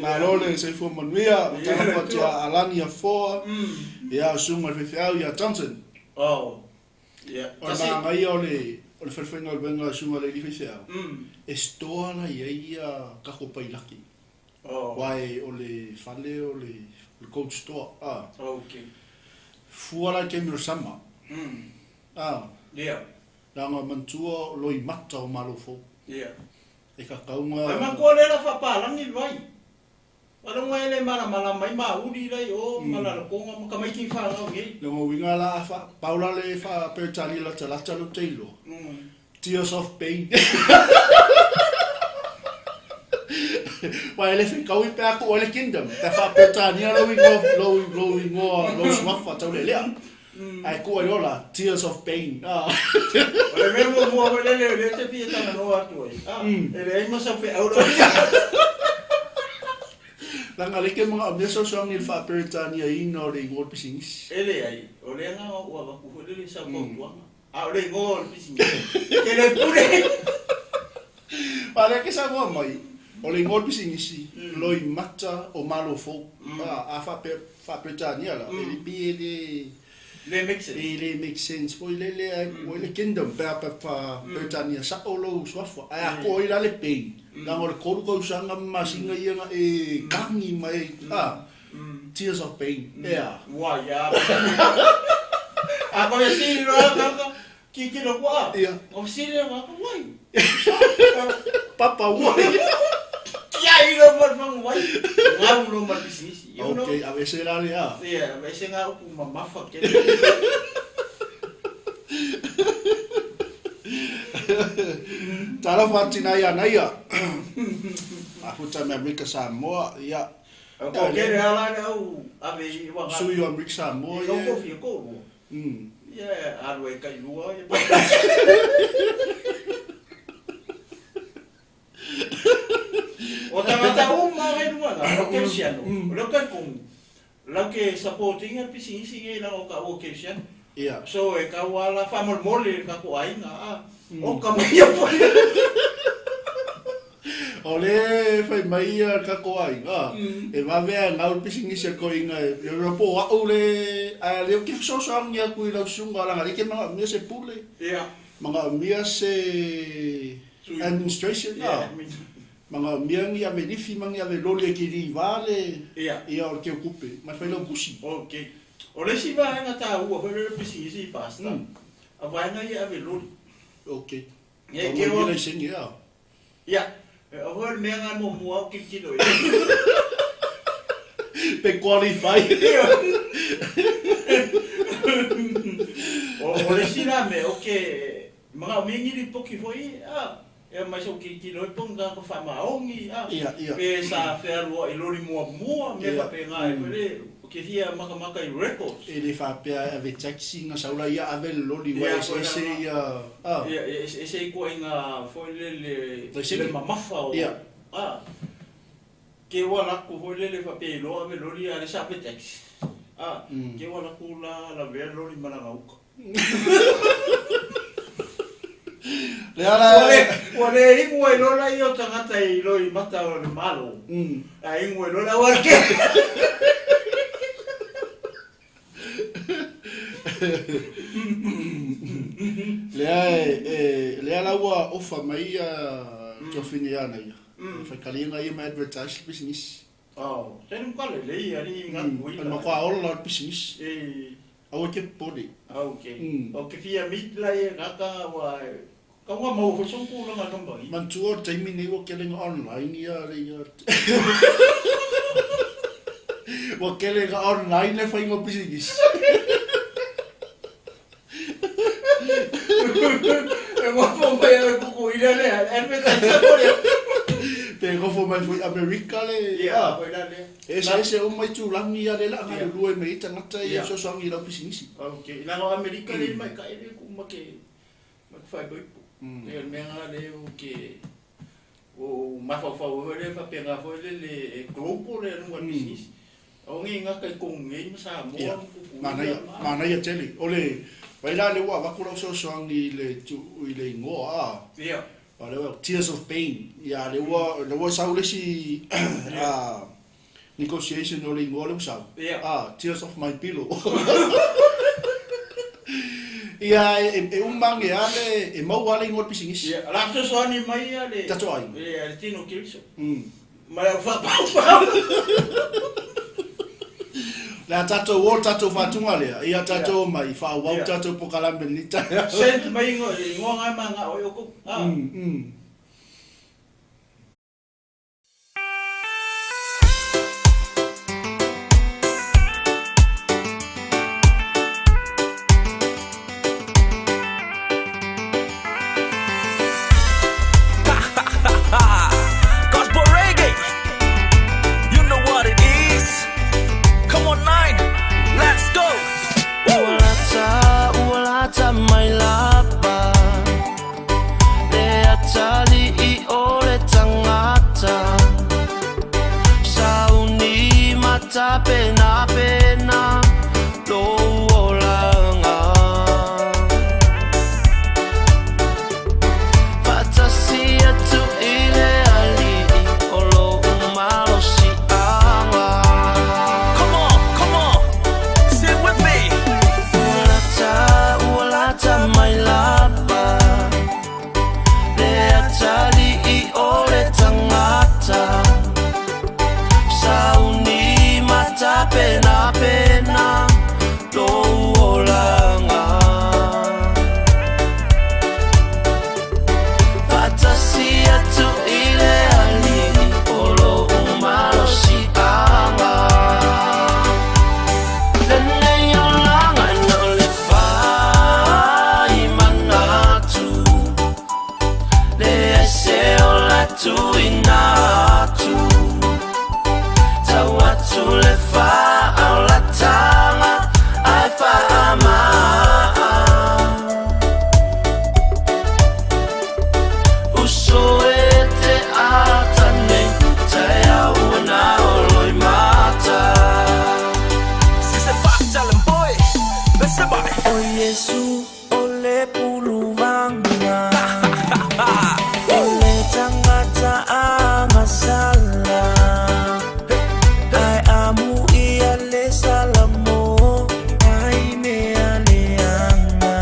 malo le soifua manuia, faatalofa atu ia Alani Afoa, ia o susuga i le faifeau ia Johnson. Oh. Ia, O le manaia o le o le fale faigaluega a susuga i le alii faifeau, e store la i ai ia kako pailaki. Aua o le fale o le cold store, a. Fua la i le taimi o le sama, a. Leaga manatua o loimata o Malo Fou. E kakauga. Ai matua lea la faapalagi le vai. Maloga e le malamalama ai mauli la i o ma lalotoga ma tamaiti fanau nei. Lona uiga la a fa, pau la le faa-Peretania latalata lea ou te iloa, Tears of pain. Aua e le fetaui pe a tuu ai le kingdom, pe a faa-Peretania lou igoa, lou, lou igoa, lou suafa taulealea. Ae tuu ai loa la, Tears of pain. O le mea muamua foi lele o lea ou te fia talanoa atu ai, e leai ma sau feau lau. Leaga lea e te manaomia fesoasoani i le faa-Peretaniaina o le igoa o le pisinisi. E leai, o lea na ona ou avatu foi lele i sau fautuaga. A o le igoa o le pisinisi, e le pule. A o lea ke saunoa mai, o le igoa o le pisinisi, Loimata o Malo Fou. A faa-Peretania la, e pei e le. Le make sense. E le make sense foi lele ae tuu ai le kingdom pe a faa-Peretania sao lou suafa. Ae a tuu ai la le pain, leaga o le 3 tausaga ma masina ia na e kagi mai ai, tears of pain, ea. Ua ia. A ko fesili loa ka tilotilo kua. Ia. O fesili loa ka wai. Papa wai. Kia i lo ma le fagu wai. Ngau lo ma le pisinisi. You know. Okay, aveese la le a. Ia, aveese ngā upu mamafa tele. Talofa atu ina ia Naia. Mafuta me Amerika Samoa, ia. O ko kere ala le au ave i wa Sui o Amerika Samoa ia. Ia. Ko fia ko lua. Ia alu e kai lua ia. O tagata uma ai lua na, o Kersiano, o leo kai kongu. Lau ke supporting a pisinisi nge la o ka o Kersiano. Ia. So e kau ala faamolemole i le tatou aiga a o ka mai foi. O lea e fai mai ia le tatou aiga, e vave lava e gau le pisinisi a le toeaina e iloa po o au le, ae o lea ou te fesoasoani atu i lau susuga leaga o lea e te manaomia se pule, manaomia se administration, manaomia ni ave lifi ma ni ave loli e kiliva le, ia o le teutupe, ma e fai lau tusi. Okay. O le isi vaega taua foi lea o le pisinisi i Pastor, a vaega ia e ave loli. Okay. Ia Tau mai ni laisene a. Ia, o foi le mea lena e muamua au tilotilo i ai. Pe qualify. O le isi la mea, ou te manaomia ni lipoti foi a, e aumai se i ou tilotilo ai po o ni tagata faamaoni a, pe sa fealuai i loli muamua, mea faapena e foi lea, ou te fia matamata i records. E le faapea e ave taxi na sau la ia ave le loli aua e eseese ia a. Ia, e eseese ituaiga foi lele le mamafa o a. Ke ua alu atu foi lele faapea iloa ave loli a o lea sa ave taxi. A, ke ua alu atu la lavea le loli ma lana uta. Lea la Ua le inu ai loa laia o tagata i loimata o le Malo, ae inu ai loa le aualatele. Lea e, lea la ua ofa mai ia tuafine ia ana ia. E fai kaliega ia ma advertise le pisinisi. Oh, se ni matua lelei alii nga kuila. O le matua ola o le pisinisi. Aua e te popole. Okay. Ou te fia meet la ia kaka ua kau nga maua foi sou tulaga number i. Manatua o le taimi nei ua kele nga online ia le ia. Ua kele nga online le faiga o pisinisi. E nofo mai au e kukuila le advertise mo le. Pe nofo mai foi Amerika le. Ia, foi la lea. E eseese uma itulagi ia lea o le a galulue mai ai tagata ia e fesoasoani i lau pisinisi. Ok, leaga o Amerika lea e maita'i lea ku ma ke ma ke faaipoipo. Ia o le mea lena lea ou te ua ou mafaufau ai foi lea faapena foi lele e global le aluga o le pisinisi. Aua ne i gata i tonu nei ma Samoa ma Tutuila ma. Manaia tele. O le vai la lea ua avatu lau fesoasoani i le i le igoa a. Ia. A o lea ua Tears of Pain. Ia lea ua lea ua sau le isi a negotiation o le igoa lea ua sau. Ia. A Tears of my Pillow. Ia e uma ane lava le e maua lava le igoa o le pisinisi. Ia, o le a fesoasoani mai ia le. Tatou aiga. Ia le tino Keriso. Ma le au faapaupau. Le a tatou o le tatou faatuga lea, ia tatou omai, faaauau tatou polokalame i lenei taeao. Send mai igoa na e manao ai outou. Gospel reggae, you know what it is. Come on, nine, let's go. Ua lata, ua lata mai lava Le atalii o le tagata Sauni ma tapenapena lou olaga Faatasi atu i le Alii o lou malosiaga. Come on, come on, sing with me. Ua lata, ua lata mai lava Le atalii o le tagata Sauni ma tapenapena lou olaga Faatasi atu i le Alii o lou malosiaga Lenei olaga na o le fai manatu Leai se ola tuuina atu Tau atu le faaolataga ae faamaa Uso e te ata nei taeao ua na o loimata Sise fa tell 'em boy, listen boy. O Iesu o le puluvaga O le tagata agasala Ae amu ia le Salamo Ai mea leaga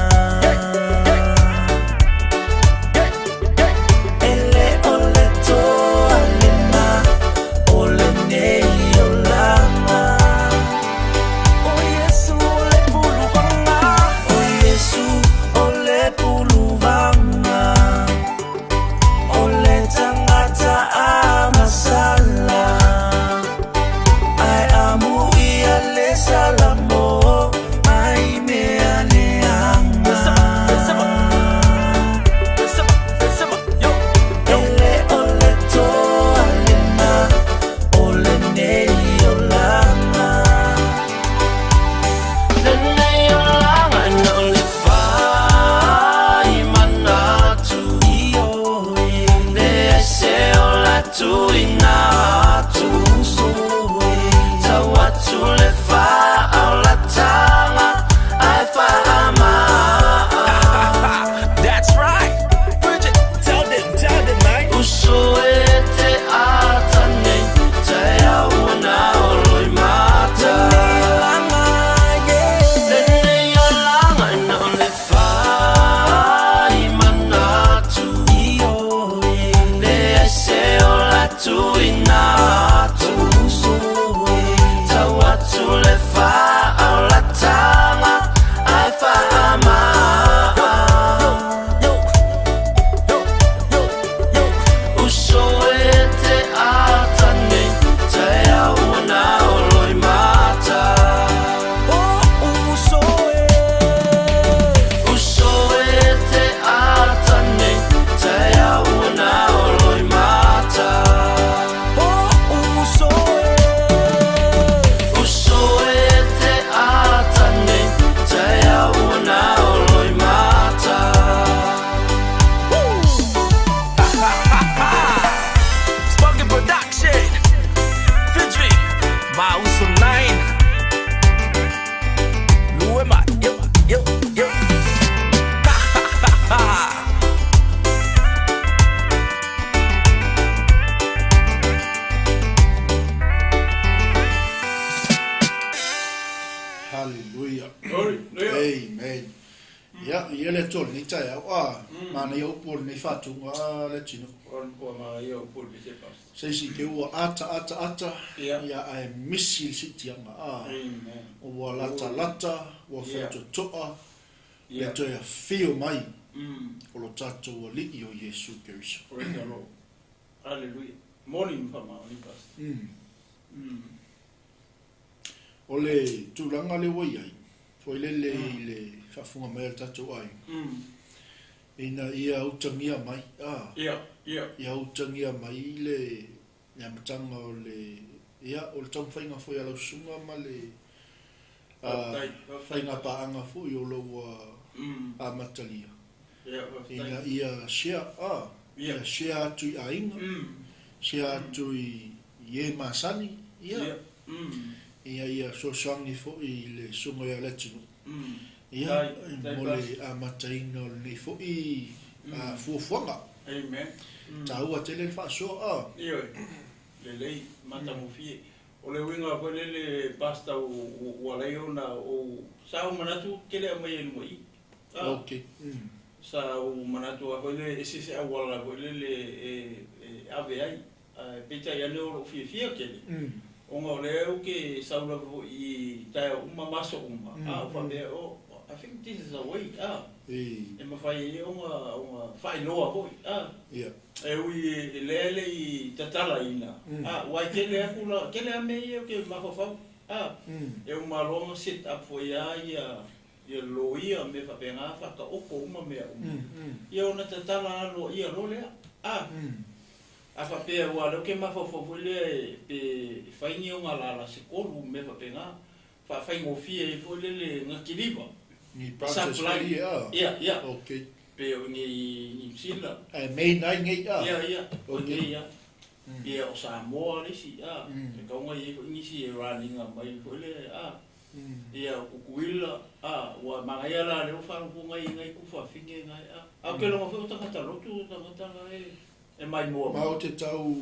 E le o le toa lena O lenei olaga O Iesu o le puluvaga O Iesu Glory. Amen. Ia, ia le Atua i lenei taeao, a, manaia upu o lenei faatuga a le atunuu. O le matua manaia upu o le pese pastor. Se isi te ua ata ata ata, Ia. ia ae misi le siitiaga, a, Amen. ua latalata, ua faitotoa, le Ia. toe afio mai o lo tatou Alii o Iesu Keriso. Praise the Lord. Hallelujah. Moni ma whamaoni, Pastor. O le tulaga lea ua i ai, foi lele i le faafofoga mai a le tatou aiga, ina ia utagia mai, a, Ia, ia. ia utagia mai le le amataga o le, ia, o le taumafaiga foi a lau susuga ma le a, Faafetai, faafetai. faiga paaga foi o lo ua amatalia. Ia, faafetai. Ina ia share, a, Ia. ia share atu i aiga, share atu i e masani, ia, Ia. ia ia fesoasoani foi i le susuga ia le atunuu. Ia, Tai, tai mo le amataina o lenei foi fuafuaga. Amen. Taua tele le faasoa, a. Ioe, lelei, matagofie. O le uiga foi lele pastor ua alai ona ou sa ou manatu tele aumai e luma i i. Ah, Okay. Sa ou manatu lava foi lele e se se auala foi lele e e ave ai. Ae peitai ane o lou fiafia tele. Ona o lea ou ke sau lava foi i taeao uma ma aso uma. Ah, ou faapea, oh, I think this is a way. Ah, E, e mafai ai ona ona faailoa foi. Ah, ia. e ui e lea le i tatalaina. Ah, ua e tele aku la, tele a mea ia ou ke mafaufau. Ah, e uma loa ma set up foi a ia ia loia me faapena faataoto uma mea uma. Ia ona tatala aloa ia loa lea. Ah, a faapea ua lea ou ke mafaufau foi lea e pe fai ni ona lala se tolu mea faapena faafaigofie ai foi lele gatiliva. Ni branches Supply. foi ia, a. Ia, ia. Okay. Pe o nei New Zealand. Ae main ai nei, a. Ia, ia. O Okay. nei, ia. Ia, o Samoa le isi, a. E kaunga i ai foi nisi e raninga mai foi le, a. Ia, o Kukuila, a. Ua manaia la lea ua faalogo ngai ngai ku faafine ngai, a. A o ke loga foi o tagata lotu, o tagata la e, e maimoa Ma mai. o te tau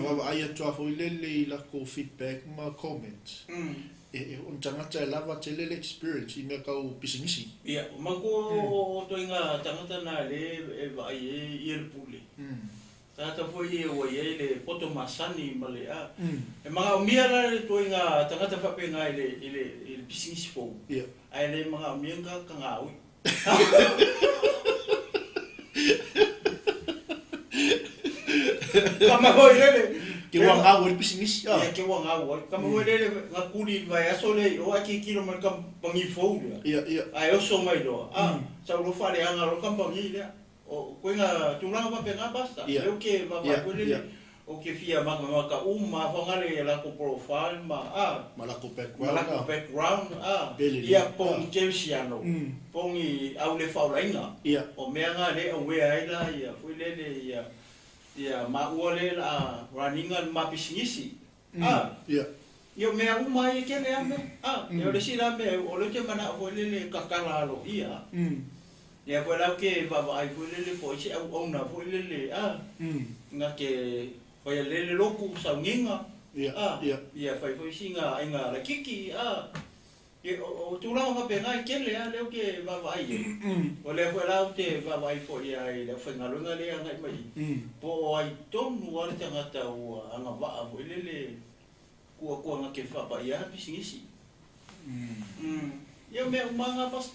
vaavaai atu lava foi lele i lakou feedback ma comment. E, e, o ni tagata e lava tele le experience i mea kau pisinisi. Ia, o manatua o toaiga tagata na lea e vaai ai ia le pule. Tagata foi ia ua i ai le poto masani ma le a. E magaomia la le toaiga tagata faapena i le i le i le pisinisi fou. Ia. Ae le magaomia ka kagaui. Kama foi lele. Ke ua gau ai le pisinisi, a. Ia, ke ua gau ai. Kama foi lele ga kuli i le vaiaso lea i o ae kikilo mai le kamupani fou lea. Ia, ia. Ae oso mai loa. A, sau loa faaleaga loa le kamupani lea. O koiga tulaga faapena pastor. Ia. Lea ou ke vaavaai Ia, foi lele. ia. Ou ke fia makamaka uma fagale lakou profile ma a. Ma lakou Ma background, lakou a. background a. Pele Ia lea. pogi kerisiano. Pogi au le faolaina. Ia. O mea ga lea auea ai la ia foi lele ia ia maua lea la raninga le mapisinisi. A. Ia. Ia o mea uma ia tele a mea. A, ia o le isi la mea o lea ou te manao foi lele kakala aloaia. Lea foi la ou ke vaavaai foi lele po o ai se auauna foi lele a. Ga ke faia lele loku saugiga. Ia, A, ia. ia fai foi sina aiga laitiiti a. Ia o o tulaga faapena e tele a lea ou te vaavaai ai. O lea foi la ou te vaavaai foi ai i le aufaigaluega lea agai mai i. Po o ai tonu lava le tagata ua agavaa foi lele kuakuaga ke faapaia pisinisi. Ia o mea uma lava pastor.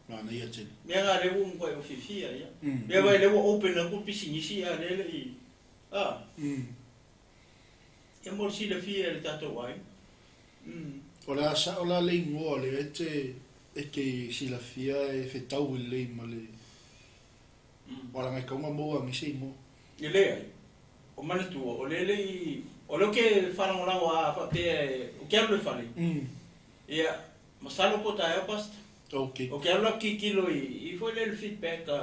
Manaia tele. Mea ga lea ua matuai ou fiafia ia. Lea vai lea ua open atu le pisinisi a lea le'i a. Ia mo le silafia e le tatou aiga. O le a sao la le igoa lea e te e te silafia e fetau lelei ma le o laga e kauga maua agi se igoa. E leai, o manatua, o lea le'i, o lea ou ke faalagolago a faapea e, ou ke alu i le fale. Ia, masalo po o taeao pastor. Okay. O ke alu la kikilo i, i foi lea le feedback a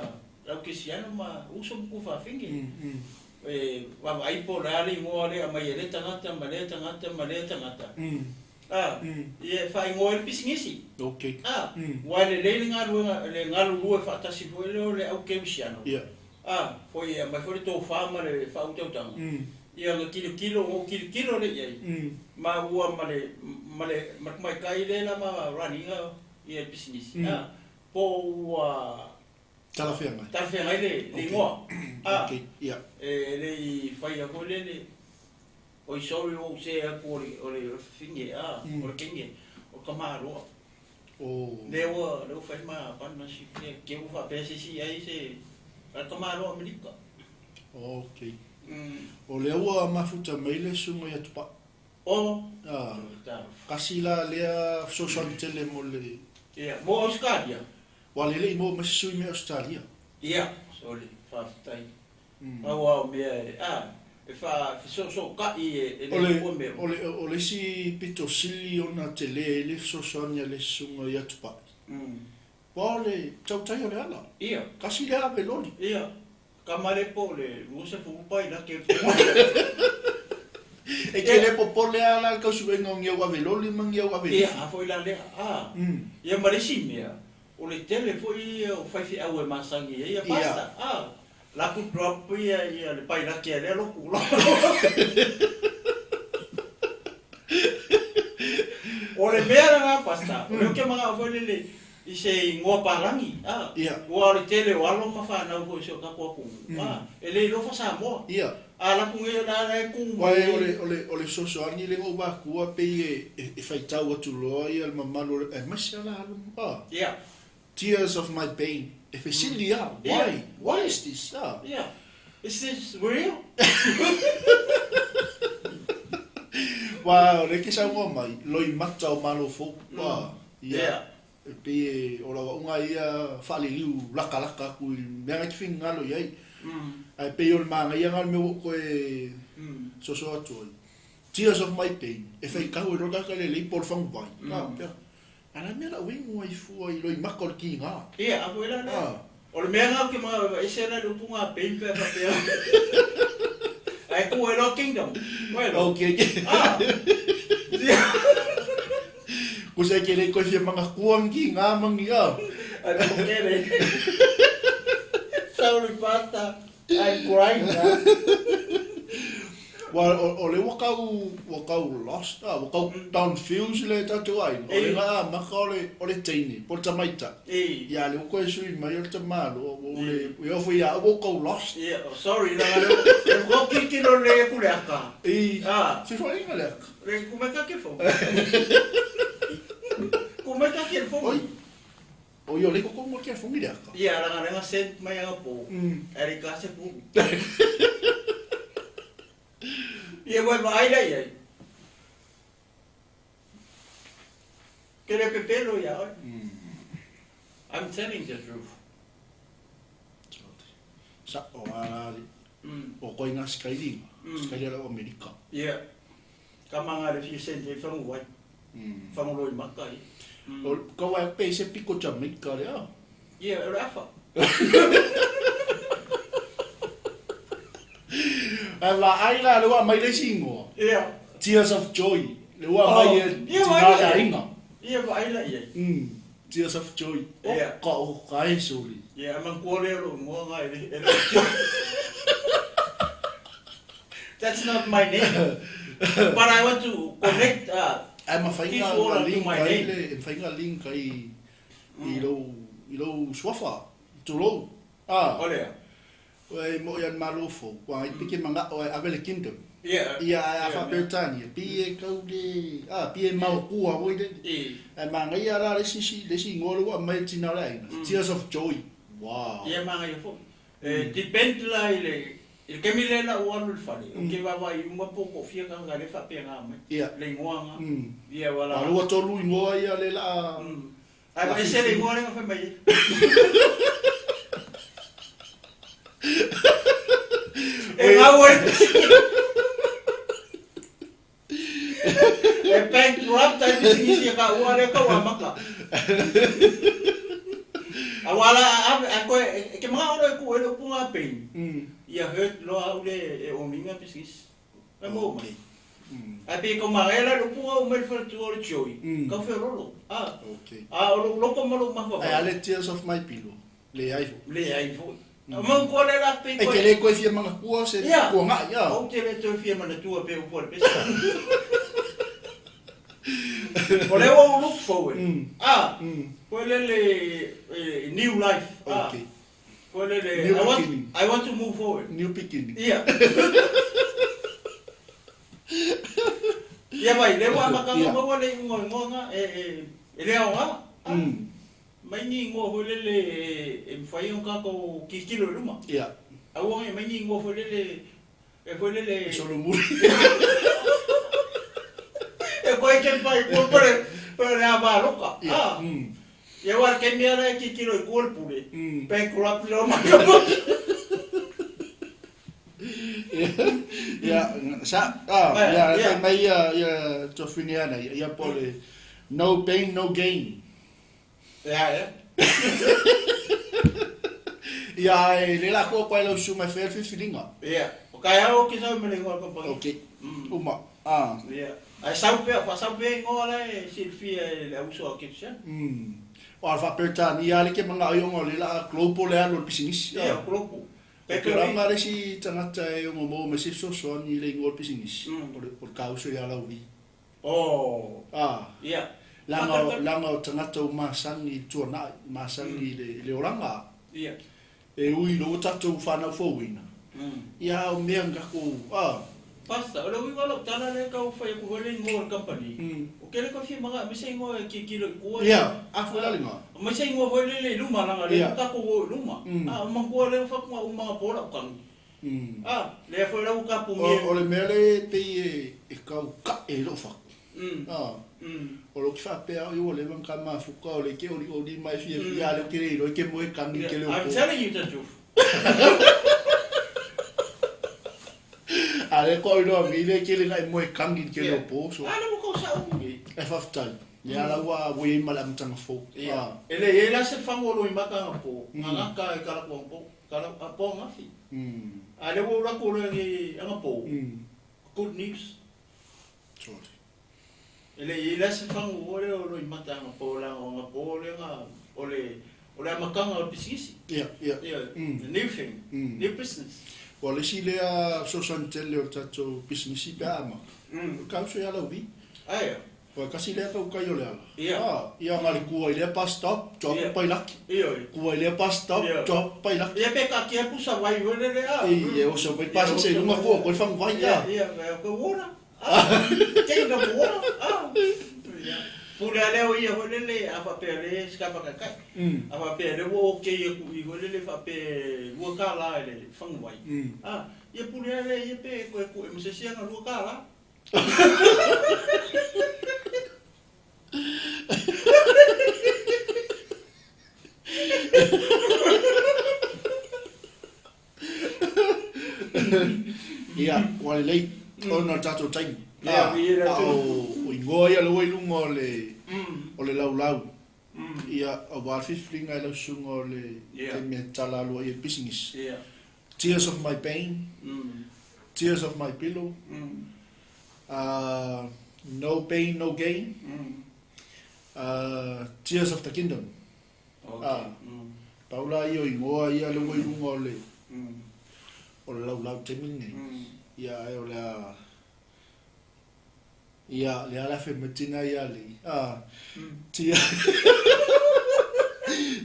lau kesiano ma uso ma kufafine. E vaavaai po o le a le igoa lea aumai e lea tagata ma lea tagata ma lea tagata. A, ia e faaigoa ai le pisinisi. Okay. A, ua e lelei le galuega, le galulue faatasi foi lea o le au kerisiano. Ia. A, foi e aumai foi le tofā ma le faautautaga. Ia na tilotilo ua ou tilotilo lea i ai ma ua ma le ma le ma le tamaitai lea la ma run ina ia le pisinisi a po ua Talafeagai. Talafeagai le le igoa a Okay, ia. E le i faia foi lele oi sorry ua ou se atu o le o le fafine a o le teine o le tamaloa. Oh. Lea ua lea ua fai ma partnership lea te ua faapea se isi ai se a le tamaloa Amerika. Ok. O lea ua mafuta mai le susuga ia Tupai. O. Ah. Kasi la lea fesoasoani tele mo le. Ia, mo Australia. Ua lelei mo ma se sui mai Australia. Ia, sorry, faafetai. Pau lava o mea e, a, e faafesoosootai e le Atua mea uma. O le, o le isi pito sili ona tele ai le fesoasoani a le susuga ia Tupai. Aua o le tautai o le ala. Ia. Kasi lea ave loli. Ia. Kama le po le 20 pai la ke E ke le popole lava la le tausuega o ni au ave loli ma ni au ave Ia, a foi la lea. A. Ia ma le isi mea, o le tele foi ia o faifeau e masani ai ia pasta. A. La ku drop ia ia le pailaki a lea lotu. O le mea lena pasta, o lea ou te manao foi lele i se igoa palagi, a, aua o le tele o alo ma fanau foi o si o tatou atunuu, a, e le iloa faa-Samoa. A alu atu nei o la e tu mai Uae o le fesoasoani lea na ou vatua pei e faitau atu loa ia le mamalu o le aemaise lava la alu a Tears of my pain e fesili lava why why is this a Is this real? Uae o lea e ke saunoa mai loimata o Malo fou a ia E pei e o lau auga ia faaliliu lakalaka atu i mea na e te finagalo i ai. Ae pei o le manaia na o le mea ua ou toe soso atu ai, Tears of my pain, e faitau ai loa le tagata lelei po o le faguvai, a pea, a o le a le mea o le a ou inu ai fua i loimata o le kiga. Ia, a foi la lea. O le mea na ou te manao e ese la le upu na pain pe a faapea. Ae tu ai loa kingdom. Oi loa. Okay. Ah. Kusa e ke le koe fia manatua ni kiga ma ni a. Ai po kele. Sorry pastor, I'm crying now. Ua o le ua kau ua kau lost a ua kau confused le tatou aiga o le na amata o le o le teine po o le tamaita ia lea ua toe sui mai o le tamaloa ua ou le e oo foi ia au ua ou kau lost. Ia sorry leaga lea ua ua tilotilo lelei atu le aka. I fefoaiga le aka. Le ku mai ka telefoni. Ku mai ka telefoni. Oi. Oi o le koko mo telefoni le aka. Ia leaga lea na send mai anapo ae le i ka se pulu. Ia ua e vaai la i ai. Ke le pepelo ia oe. I'm telling the truth. Sa'o a la le o koe nga sikailiga, sikaili a lau Amerika. Ia. Ka manga le fia send e whangu ai. Whangu loi maka i. O kau ai pe se piko Jamaica le a. Ia, o le afa. Ae vaai la le ua aumai le isi igoa. Ia. Tears of Joy, le ua aumai e tina o le aiga. Ia, vaai la i ai. Tears of Joy. O ka o ka e soli. Ia, a manatua lea o lou igoa na e le o Joy. That's not my name. But I want to connect Ae mafai na link ai le, e mafai na link ai i lou, i lou suafa, tulou. A. O lea. E moʻi a le Malo fou, ua ai peke manaʻo e ave le kingdom. Ia, Ia, ae a faa-Peretania, pi e kau le, a, pi e maokua foi lele. Ae manaia la le isi, le isi igoa lea ua aumai e le tina o le aiga, Tears of Joy. Wow. Ia, manaia foi. E depend la i le, i le taimi lea la ua alu i le fale, ou te vaavaai uma po o toafia tagata lea e faapena mai, le igoa na. Ia, ua la. A o lea ua tolu igoa ia lea la a. Ae ua ese le igoa lea na fai mai ai. E gau ai E bankrupt ai pisinisi e ka ua lea kau amata. A ua la a ave a koe e ke manaʻo loa e kuʻu ai le upu na pain. Ia hurt loa au le e owning-a pisinisi. E mau mai. Ae pei e kau manaia la le upu na ua mai le faletua o le Joey, kau feololo. A o lou loto ma lou mafaufau. Ae a le tears of my pillow? Leai foi. Leai foi. Manatua le la pei E te le toe fia manatua se tuanai, a. Ou te le toe fia manatua pe upu a le pese. O lea ua ou look forward. A, foi lele new life. Ok. Foi lele New beginning. I want to move forward. New beginning. Ia. Ia vai, lea ua amataga maua le iuga o igoa na, e le aoga. Mai ni ingoa foi lele e mafai ai ona tatou tilotilo i luma. Ia. Aua ne i mai ni ingoa foi lele e foi lele. E solomuli. E koe ke pai kua pere pere a maloka. Ia. Ah. Ia aua o le taimi lava la e tilotilo i tua le pule. Bankrupt le oma. Ia, sa, ah, ia, fai mai ia, ia Tofiniana, ia po o le no pain, no gain. Ia, ia. Ia, e le la koa pai lau suma e whea whiwhiringa. Ia. O kai au ki sau me le ingoa kompani. Ok. Uma. Ah. Ia. Ai sau pea, wha sau pea ingoa la e silfia e le auso a Kipsian. O al wha-Peretania le ke manga ai onga o le la global le alu o le pisinisi. Ia, global. O te ranga le si tangata e ongo mō me se fesoasoani i le ingoa o le pisinisi. O le, o le kauso i a lau vi. Oh. Ah. Ia. Langa, langa o tagata o masani i tuanai, masani i le, i le oranga. Ia. E ui lo tatou whanau fouina. Ia o mea ngako, ah. Pastor, o le uiga o lau tala lea kau fai aku foi le ingoa o le company. O kele kau fia manga, aemaise ingoa e kilokilo i kua. Ia, afu la linga. Aemaise ingoa foi lele i luma langa lea tatou o i luma. Ah, o manatua lea fatunga uma nga po lau kani. Ah, lea foi lau kapu mea. O le mea le pei e kau ka'e i lou fatu. Ah, o lo ki faapea au i ua leva ona ka mafuka o le ke olioli ma e fiafia a lea ou te le iloa i ke moe kani i ke leo po. I'm telling you the truth. A lea ko au iloa mi le ke le nai moe kani i ke leo po so. Ah, le ua kau sa'o nei. E faafetai. Lea la ua ua i ai ma le amataga fou. Ia. E le i ai la se fagu o Loimata aga po, gagaka e kalapu aga po. Kala a po angafi. A lea ua ou laku loa i aga po. Good news. Sorry. E le i la se fagu o lea o Loimata aga po la o aga po lea nga o le o le amataga o le pisinisi. Ia, ia. Ia, the new thing, new business. Ua le isi lea fesoasoani tele o le tatou pisinisi pe a amata. O le kauso ia lau vi. Aia. Ua tasi lea tautai o le ala. Ia. Ah, ia nga le kua i lea bus stop, drop Ia. pai laki. Ioe. Kua i lea bus stop, Ia. drop pai laki. Ia pe ka kia pusa vai foi lele a. E, e oso mai pasa se lunga kua, koe whangu vai, Ia, ia. ia, ia, koe water. Ah, take the water. Ah. Ia. Pule a leo ia foi lele, a whapea le ska whakakai. A whapea le ua o kei aku i foi lele whapea lua ka la e le whangu vai. Ah, ia pule a le ia pe koe koe masese anga lua ka la. Ia, ua lelei, ona o le tatou taimi. Ia, ia, ia, A o ingoa ia leua i luga o le, o le laulau. Ia, aua le filifiliga i lau susuga o le taimi e tala aloa i ai le pisinisi. Tears of my pain, tears of my pillow, no pain, no gain, tears of the kingdom. Okay. Pau la ia o ingoa ia leua i luga o le, o le laulau taimi lenei. Ia, ai o le a, ia, le ala fe matina ia le, ah, tear,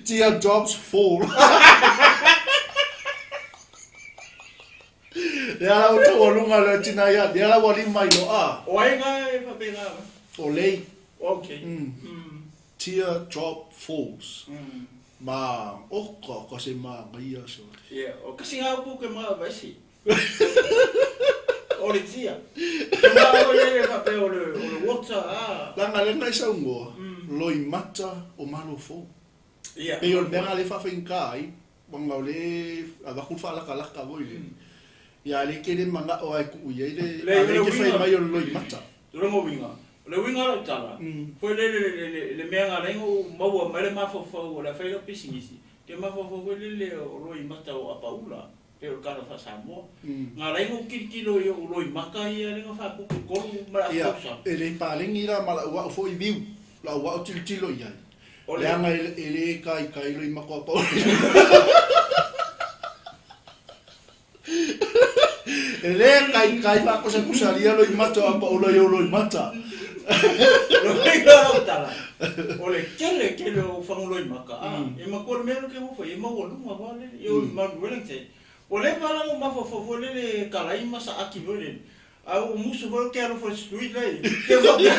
tear drops fall. Le ala o tau alunga le tina ia, le ala ua lima i lo, ah. O ai ngā e whapena? O lei. Okay. Tear drop falls. Ma oka ka se ma ngaia so. Ia, o kasi ngā upu ke mga vaisi. O le tia. Ke mga o le le whape o le, o le water, ah. Langa le ngai sau ngoa, loi mata o malo fou. Ia. Pei o le mea nga le whawhainga ai, wanga o le avakul whaalakalaka voi le. Ia le ke le manga o ai ku ia le, Le, a le le ke whai winga. mai o le loi mata. Le ngo winga. Le winga lau tala. Foi le le le le le mea nga lengo maua mai le mafofo o la whai lau pisinisi. Ke mafofo foi le le o loi mata o apaula. Pe o kala wha Samoa. Nga lengo kilikilo i o loi maka ia lengo whapuku kolu ma la Ia, whausa. e le palengi la ma la ua o foi viu. La ua o tilotilo i ai. O le- Leaga e le kai kai loi mako a paula. E lē taitai faakusakusalia loimata o apaula i ou loimata. Lona lau tala, o le tele tele o fagu loimata, a, e matua le mea lea ou te nofo ai, e maualuga foi lele, i o i Mount Wellington. Ua leva la ona mafaufau foi lele e talai ma saati foi lele, ae ua musu foi ou te alofa i le street la i ai, te faapea.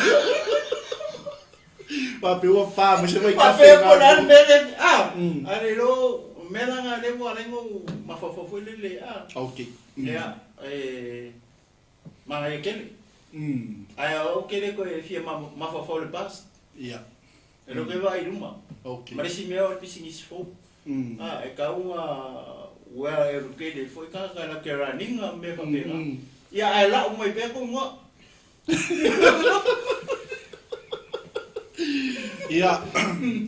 Faapea ua pa mai se vaitafe Faapea po o le a le mea lea, a, ae le iloa o mea la na lea ua ala ai ona ou mafaufau foi lele, a. Ok. Ia, e manaia tele. Ae o au ou te le toe fia mafaufau i le past. Ia. E le o toe vaai i luma. Ok. Ma le isi mea o le pisinisi fou. A, e tau ona well educated foi tagata latou te running ma mea faapena. Ia, ae lau mai pea tou igoa. Ia,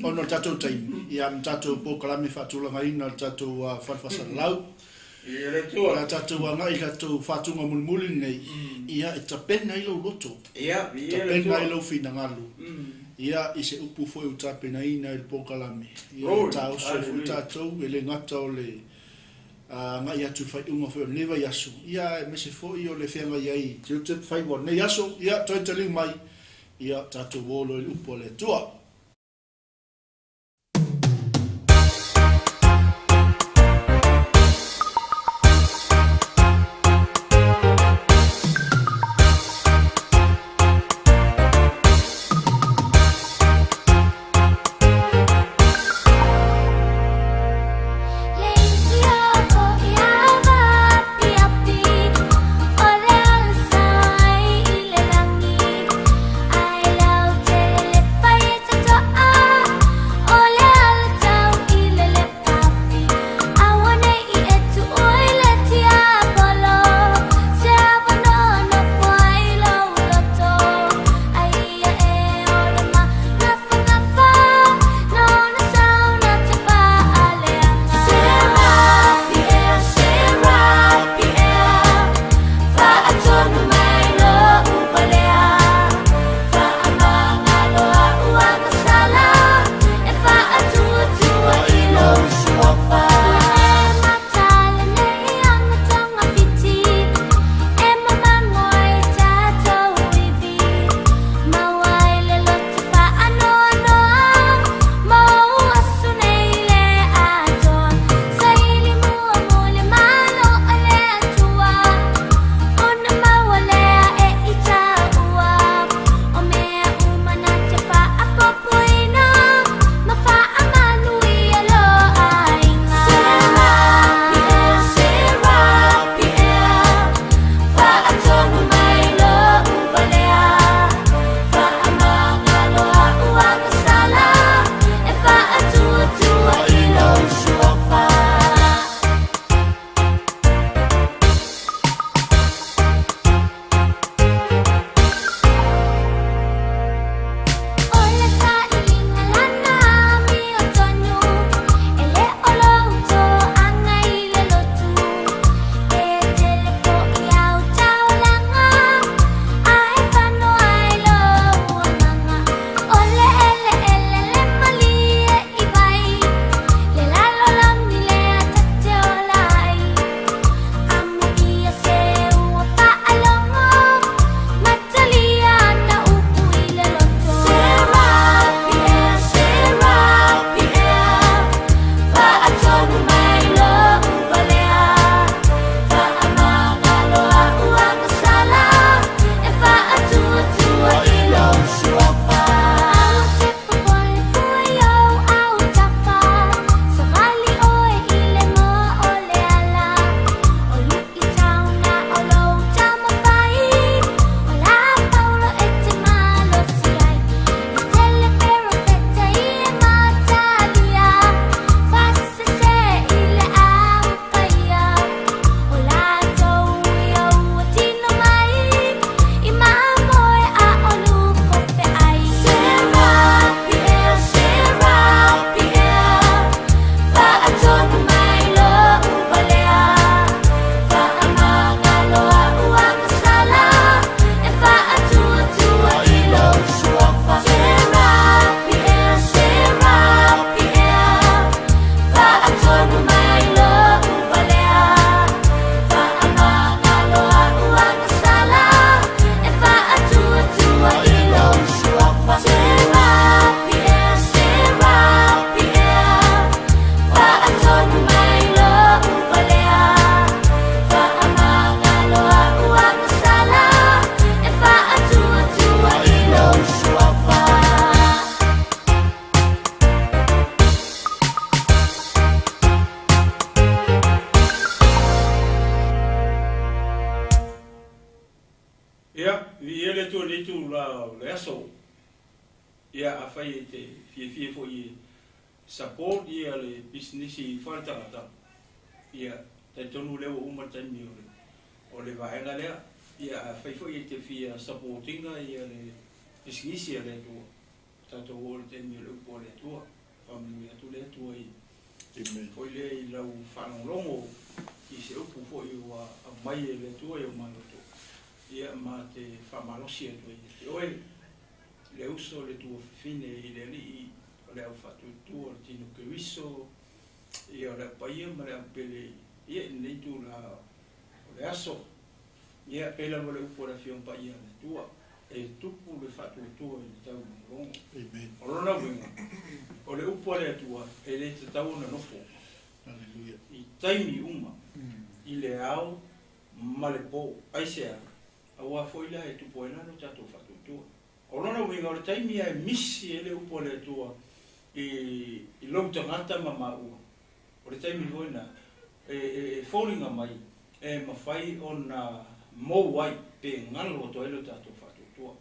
ona o le tatou taimi, ia ma tatou polokalame faatulagaina o le tatou fale faasalalau, Ia le Atua. O le a tatou agai i le tatou faatuga mulimuli lenei, ia e tapena ai lou loto, Ia, viia le tapena Atua. ai lou finagalo, ia i se upu foi ua tapenaina i le polokalame, ia e Glory. taoso ai foi Hallelujah. tatou, e le gata o le agai atu i le faaiuga foi o lenei vaiaso, ia aemaise foi o le feagai ai i tiute ma faiva o lenei aso, ia toe taliu mai, ia tatou o loa i le upu a le Atua. itulā o le aso. Ia, afai e te fiafia foi e support ia le pisinisi faaletagata, ia, talitonu o lea ua uma le taimi o le o le vaega lea. Ia, afai foi e te fia support ina ia le pisinisi a le Atua, tatou oo i le taimi o le upu a le Atua. Faamanuia atu le Atua i Amen. foi lea i lau faalogologo i se upu foi ua aumai e le Atua i o maloto. Ia, ma te faamalosi atu ai ia te oe, le uso, le tuafafine i le Alii o le au faatuatua o le tino Keriso, ia o le au paia ma le au pele ia i lenei itulā o le aso. Ia, pei lava le upu a le Afioga Paia a le Atua, e tupu le faatuatua i le taulogologo. Amen. O lona uiga, o le upu a le Atua e le tatau ona nofo. Hallelujah. I taimi uma, i le ao ma le po. Aisea? Aua foi la e tupu ai la lo tatou faatuatua. O lona uiga, o le taimi lava e misi ai le upu a le Atua i lou tagata ma maua, o le taimi foi lena e foliga mai e mafai ona mou ai pe galo atu ai lo tatou faatuatua.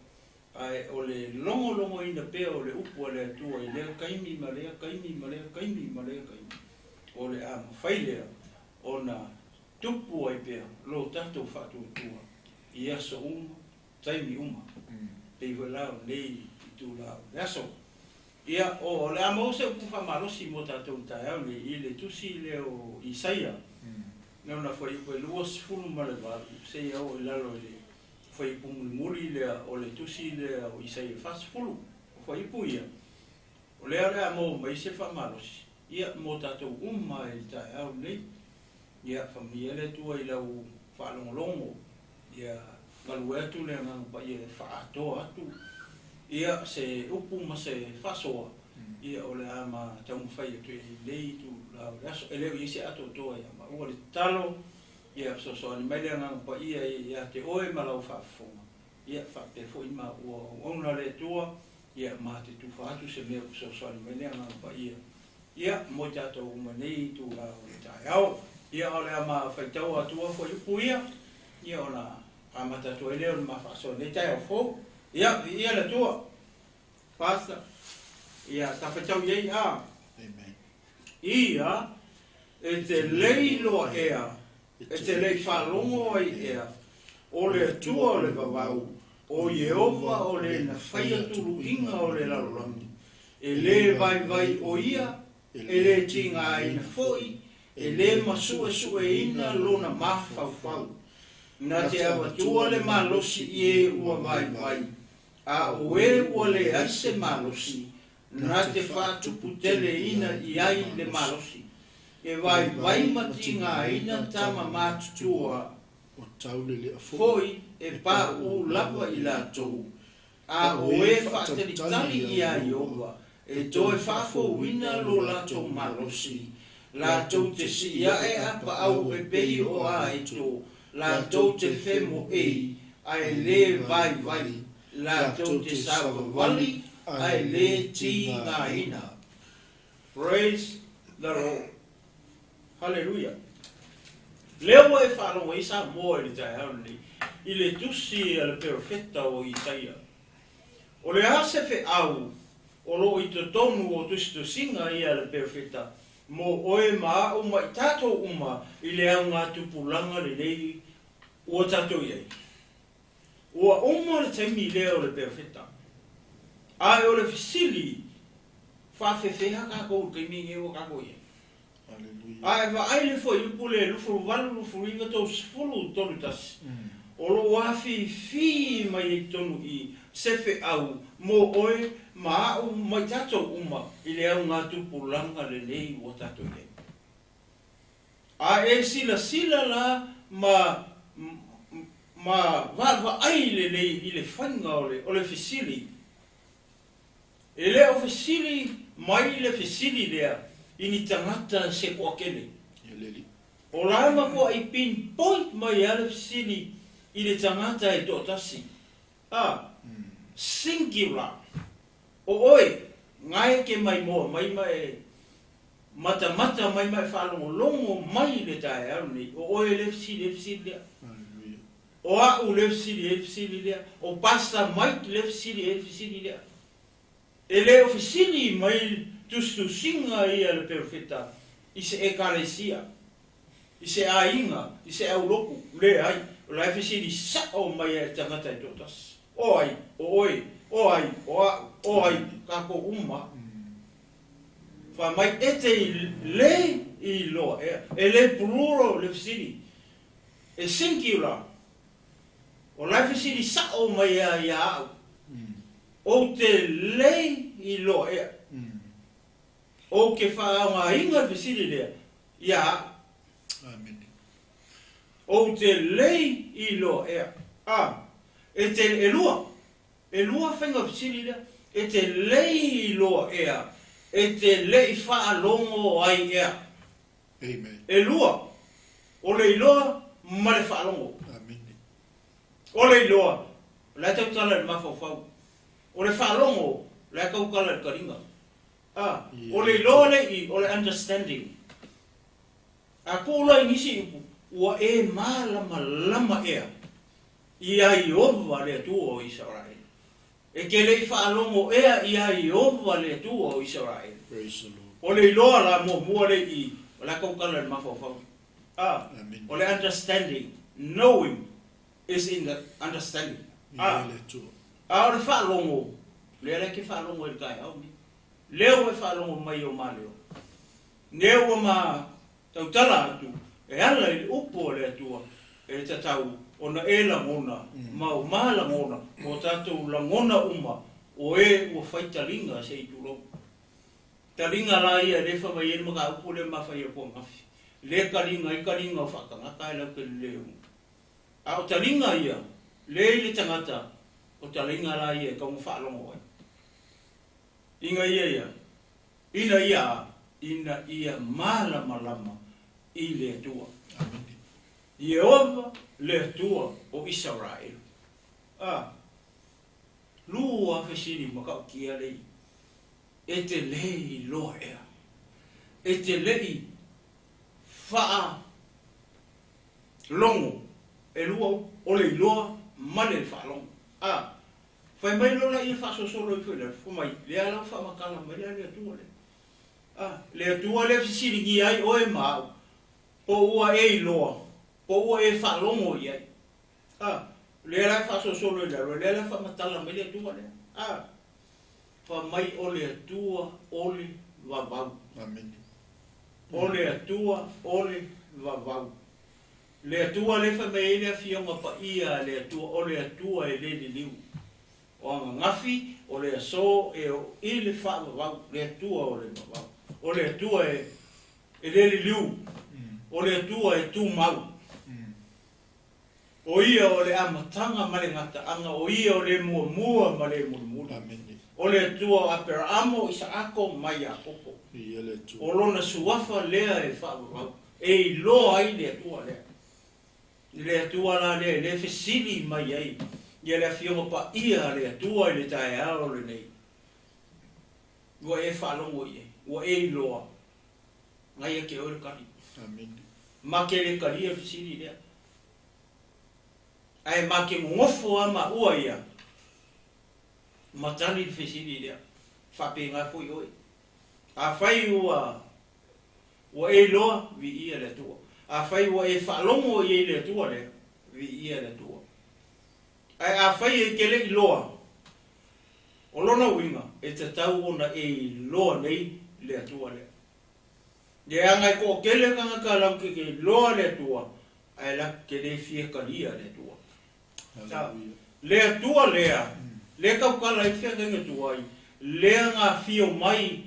Ae o le logologoina pea o le upu a le Atua i lea taimi ma lea taimi ma lea taimi ma lea taimi, o le a mafai lea ona tupu ai pea lo tatou faatuatua i aso uma, taimi uma, pei foi la o lenei itula o le aso. Ia, o le a maua se upu faamalosi mo tatou i le taeao lenei i le tusi lea o Isaia, lona fuaiupu e 28 seia oo i lalo i le fuaiupu mulimuli lea o le tusi lea o Isaia 40. O fuaiupu ia, o lea o le a maua mai se faamalosi, ia, mo tatou uma i le taeao lenei. Ia, faamanuia le Atua i lau faalogologo, ia galue atu le Agaga Paia e faaatoa atu ia se upu ma se faasoa, ia o le a ma taumafai atu i lenei itula o le aso. E le o i ai se atoatoa ia maua le tatalo, ia fesoasoani mai le Agaga Paia ia te oe ma lau faafofoga, ia faapea foi ma ua auauna le Atua, ia ma te tufa atu se mea ua fesoasoani mai le Agaga Paia. Ia, mo i tatou uma nei itula o le taeao. Ia, o le a ma faitau atua fuaiupu ia, ia ona amata atu ai lea o le ma faasoa i lenei taeao fou. Ia, viia le Atua. Pastor, ia, ta faitau i ai, a. Amen. Ia, e te lei loa ea, e te lei faalogo ai ea, o le Atua o le vavau, o Ieova o le na faia tuluiga o le lalolagi, e lē vaivai ʻo ia, e lē tigaina foʻi, e lē masuʻesuʻeina lona mafaufau. Na te avatua le malosi i e ua vaivai, a o e ua leai se malosi, na te faatuputeleina i ai le malosi. E vaivai ma tigaina tama matutua O tauleleʻa foʻi foi e paʻū lava i latou, a o e faatalitali iā Ieova e toe faafouina lo latou malosi, latou te sii aʻe apaʻau e pei o aeto, latou te femoei, ae lē vaivai, latou te savavali, ae lē tigaina. Praise the Lord. Haleluia! Lea ua e faalogo ai Samoa i le taeao lenei, i le tusi a le perofeta o Isaia. O le a se feau o lo o i totonu o tusitusiga ia a le perofeta mo oe ma aʻu ma i tatou uma i le augatupulaga lenei ua tatou i ai? Ua uma le taimi lea o le perofeta. Ae o le fesili, faafefea tatou i le taimi lenei ua tatou i ai? Hallelujah. Ae vaai le fuaiupu le 28, 29, 30, 31, o lo o afifi mai ai totonu i se feau mo oe ma aʻu ma i tatou uma i le augatupulaga lenei ua tatou i ai. A e silasila la ma ma vaavaai lelei i le faiga o le o le fesili, e le o fesili mai le fesili lea i ni tagata se toatele. O la matuaʻi pinpoint mai lava le fesili i le tagata e toatasi. A, singular, o oe, gae ke maimoa mai ma e matamata mai ma e faalogologo mai i le taeao lenei, o oe le fesili ai le fesili lea. Hallelujah. O a'u lea e fesili ai le fesili lea, o Pastor Mike lea e fesili ai le fesili lea. E le o fesili mai tusitusiga ia a le perofeta i se Ekalesia, i se aiga, i se aulotu, leai, o la e fesili sa'o mai a i le tagata e toatasi. O ai? O oe. O ai? O a'u. O ai? Tatou uma. Fai mai e te le iloa ea. E le plural le fesili. E singular. O la e fesili sa'o mai a ia a'u. Ou te le iloa ea. Ou ke faaaogaina le fesili lea ia a'u. Amene. Ou te le iloa ea. A, e te, elua, elua faiga fesili lea. E te le iloa ea, e te le'i faalogo ai ea. Amen. Elua, o le iloa ma le faalogo. Amene. O le iloa, o la e tautala i le mafaufau. O le faalogo, o la e tautala i le taliga. A, o le iloa le i, o le understanding. A tuu la i nisi upu, ua e malamalama ea iā Ieova le Atua o Isaraele. E te le i faalogo ea iā Ieova le Atua o Isaraele. Praise the Lord. O le iloa la muamua le i, o le a tautala i le mafaufau. A, Amene. o le understanding, knowing is in the understanding. Viia A, le Atua. a o le faalogo, lea la e te faalogo ai i le taeao lenei. Lea ua e faalogo mai i o ma leo. Lea ua ma tautala atu e ala i le upu a le Atua e tatau ona e lagona ma o ma lagona ma o tatou lagona uma o e ua fai taliga se i tulou. Taliga la ia e le fai mai ai le mataupu lea ma fai atu ananafi. Le taliga ai taliga o faatagata e lau te le ono. A o taliga ia le i le tagata o taliga la ia e tau ona faalogo ai. Ina ia ia, ina ia a, ina ia malamalama i le Atua. Amene. Ieova le Atua o Isaraelu. A, lua fesili matautia lei, e te le iloa ea, e te le'i faa logo, elua upu, o le iloa ma le faalogo. A, Fai mai loa laia faasolosolo ifo i lalo, fai mai, Lea la ua faamatala mai la le Atua lea. A, le Atua lea e fesiligia ai oe ma au, po ua e iloa, po ua e faalogo i ai. A, lea la e faasolosolo i lalo, lea la e faamatala mai le Atua lea. A, fai mai o le Atua o le vavau. Amene. O le Atua o le vavau. Le Atua lea e fai mai ai le Afioga Paia a le Atua, o le Atua e le liliu. O ananafi, o le aso e oo i le faavavau, le Atua o le vavau. O le Atua e, e le liliu. O le Atua e tumau. O Ia o le amataga ma le gataaga, o Ia o le muamua ma le mulimuli. Amene. O le Atua o Aperaamo, o Isaako ma Iakopo. Viia le Atua. O Lona suafa lea e faavavau. E iloa ai le Atua lea. I le Atua la lea e le fesili mai ai ia le Afioga Paia a le Atua i le taeao lenei. Ua e faalogo i ai, ua e iloa, ngai ia te oe le tali. Amene. Ma te le talia le fesili lea. Ae ma te nonofo lava maua ia ma tali le fesili lea. Faapena foi oe. Afai ua Ua e iloa, viia le Atua. Afai ua e faalogo i ai le Atua lea, viia le Atua. Ae afai e te le iloa, o lona uiga, e tatau ona e iloa nei le Atua lea. Leaga e toatele tagata latou te iloa le Atua, ae latou te le fia talia le Atua. Hallelujah. Le Atua lea, lea tautala ai le feagaiga tuai, lea na afio mai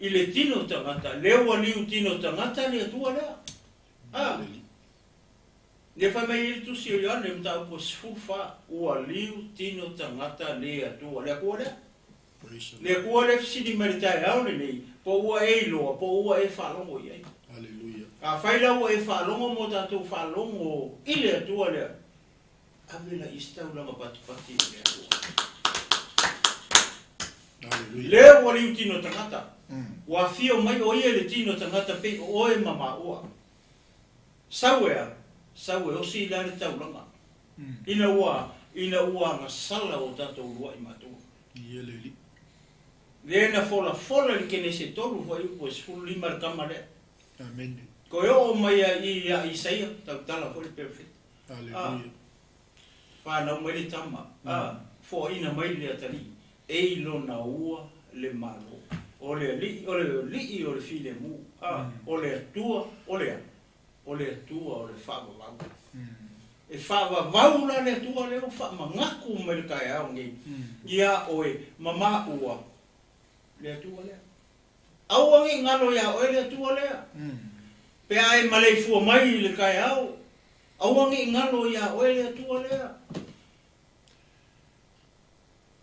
I le tino tagata, lea ua liu tino tagata le Atua lea. A! Lea fai mai ai le tusi o Ioane i mataupu e 14, ua liu tino tagata le Atua, le Atua lea. Le Atua lea e fesili mai i le taeao lenei, po ua e iloa, po ua e faalogo i ai. Hallelujah. Afai la ua e faalogo mo tatou faalogo i le Atua lea, Ave la i se taulaga patipati i le Atua. Hallelujah. Lea ua liu tino tagata. Ua afio mai o ia i le tino tagata pei o oe ma maua. Sau ea, sau e osi la le taulaga. Ina ua, ina ua agasala o tatou uluai matua. Ia le Alii. Lea na folafola i le Kenese 3 fuaiupu e 15 le tama lea. Amene. Toe oo mai ai i ia Isaia, tautala foi le perofeta. Aleluia. Fanau mai le tama, a, foaina mai le atalii, e i lona ua le Malo. O le Alii, o le Alii o le filemu, a, o le Atua, o le a? O le Atua o le faavavau. E faavavau la le Atua lea ua faamanatu mai le taeao nei iā oe ma maua le Atua lea. Aua ne i galo iā oe le Atua lea. Pe a e maleifua mai i le taeao, aua ne i galo iā oe le Atua lea.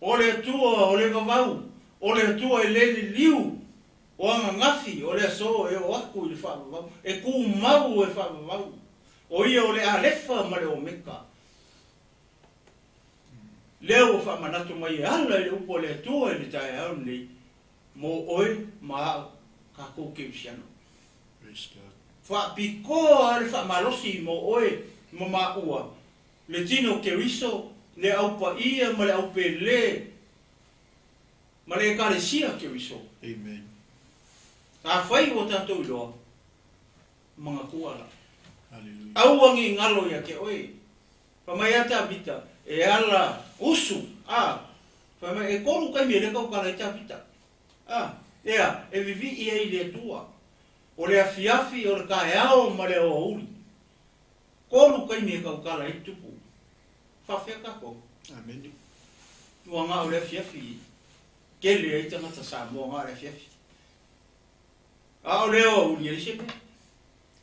O le Atua o le vavau, o le Atua e le liliu, o ananafi, o le aso e oo atu i le faavavau, e tumau e faavavau. O ia o le Alefa ma le Omeka. Lea ua faamanatu mai e ala i le upu a le Atua i le taeao lenei, mo oe ma a'u, tatou kerisiano. Praise God. Faapitoa le faamalosi mo oe ma maua, le tino Keriso, le Au Paia ma le Au Pele, ma le Ekalesia Keriso. Amen. Afai ua tatou iloa, manatua la. Hallelujah. Aua ne i galo ia te oe. Fai mai ia Tavita, e ala usu, a, fai mai, e tolu taimi e le tautala ai Tavita. A, ea, e vivii ai i le Atua. O le afiafi, o le taeao ma le aoauli. Tolu taimi e tautala ai le tupu. Faafefea tatou? Amene. Ua na o le afiafi tele ai tagata Samoa na o le afiafi. A o le aoauli e leai se mea.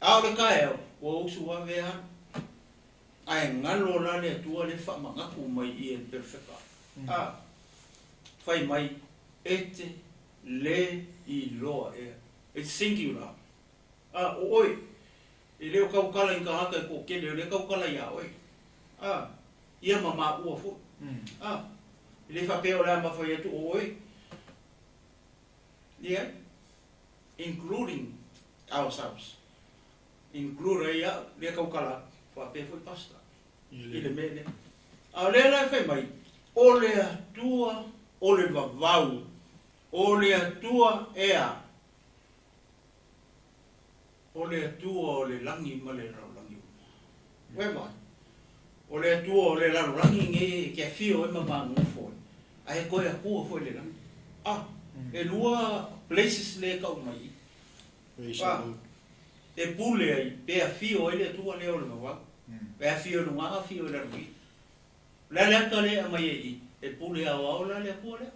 A o le taeao, ua usu vave alu. Ae galo la le Atua lea faamanatu mai i e le perofeta. A, fai mai, e te le iloa ea. It's singular. A, o oe, e le o tautala i ni tagata e toatele, o lea e tautala iā oe. A, ia ma maua foi. A, e le faapea o le a mafai atu o oe. Leai. Including ourselves. Include ai au, lea e tautala atu, faapea foi Pastor, i le mea lea. A o lea la e fai mai, o le Atua o le vavau, o le Atua ea. O le Atua o le lagi ma le lalolagi uma. Ua e vaai? O le Atua o le lalolagi nei e te afio ai ma magofo ai, ae toe Atua foi le lagi. Ah, e lua places lea e tau mai i. Praise the Ah, Lord. e pule ai, pe afio ai le Atua lea o le vavau. Pe afio i luga, afio i lalo i. O le a le ata lea e aumai ai i? E pule aoao la le Atua lea.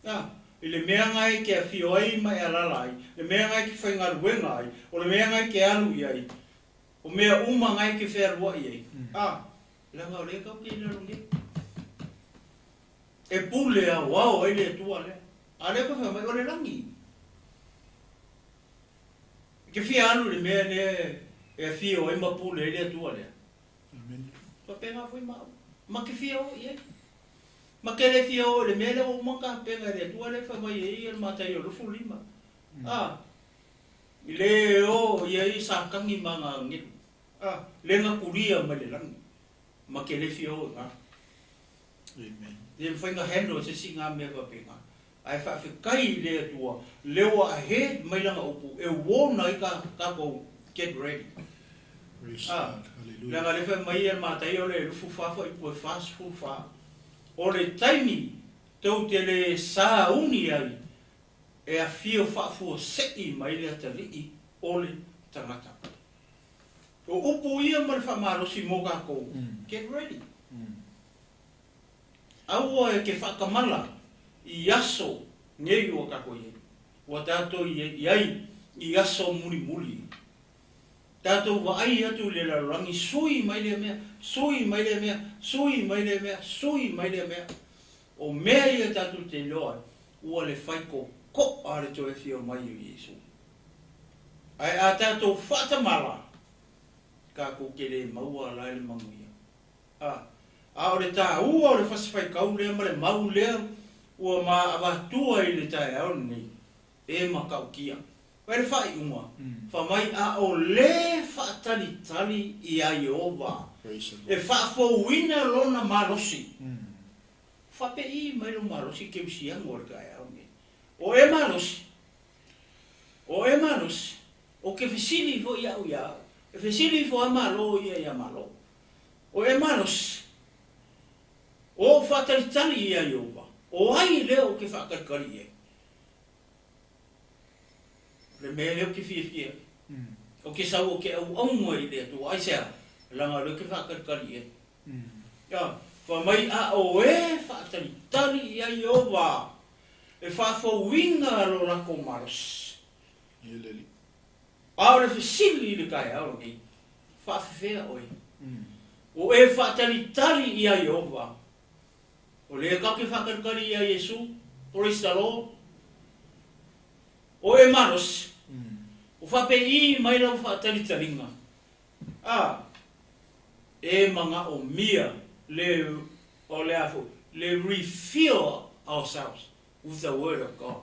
A, i le mea na e te afio ai ma e alala ai, le mea na e te faigaluega ai, o le mea na e te alu i ai, o mea uma na e te fealuai ai, a, leaga o lea tatou te i lalo nei. E pule aoao ai le Atua lea. A lea koe fai mai, o le lagi. E te fia alu i le mea lea e afio ai ma pule ai le Atua lea. Amene. Faapena foi ma au. Ma te fia o i ai. Ma te le fia o i le mea lea ua uma ona tapena e le Atua lea e fai mai ai le Mataio 25. A, i le o i ai Satani ma ana agelu. A, le na kulia mai le lagi. Ma te le fia o i ina. Amen. Le mafai ona handle e se isi na mea faapena. Ae faafetai i le Atua, lea ua ahead mai lana upu e warn ai ka tatou get ready. Praise A, God. Hallelujah. leaga lea fai mai le Mataio le 24 fuaiupu e 44, o le taimi tou te le sauni ai e afio faafuasei mai le atalii o le tagata. O upu ia ma le faamalosi mo tatou, get ready. Aua e te faatamala i aso nei ua tatou i ai. Ua tatou i ai i aso mulimuli. Tatou vaai atu i le lalolagi, sui mai lea mea, sui mai lea mea, sui mai lea mea, sui mai lea mea. O mea ia tatou te iloa ai, ua le faikoko'a le toe afio mai o Iesu. Ae a tatou faatamala, tatou te le maua la i le manuia. A, a o le taua o le fasi faitau lea ma le mau lea ua ma avatua i le taeao lenei, e matautia. Mai le faaiuga, fa mai a o le faatalitali iā Ieova. Praise the E Lord. Faafouina lona malosi. Faapei mai lou malosi i kerisiano o le taeao lenei. O e malosi. O e malosi. Ou te fesili foi au iā au. E fesili ifo lava Malo ia iā Malo. O e malosi. O ou faatalitali iā Ieova. O ai lea ou te faatalitali i ai? O le mea lea ou te fiafia ai. Ou te sau ou te auauna i le Atua. Aisea? Leaga o lea ou te faatalitali i ai. Ia, fai mai a o e faatalitali iā Ieova e faafouina lo latou malosi. A o le fesili i le taeao lenei, faafefea oe? O e faatalitali iā Ieova. O lea tatou te faatalitali iā Iesu, praise the Lord. O e malosi, o faapei mai lau faatalitaliga. A, e manaomia le, o le a foi, le refill ourselves with the word of God.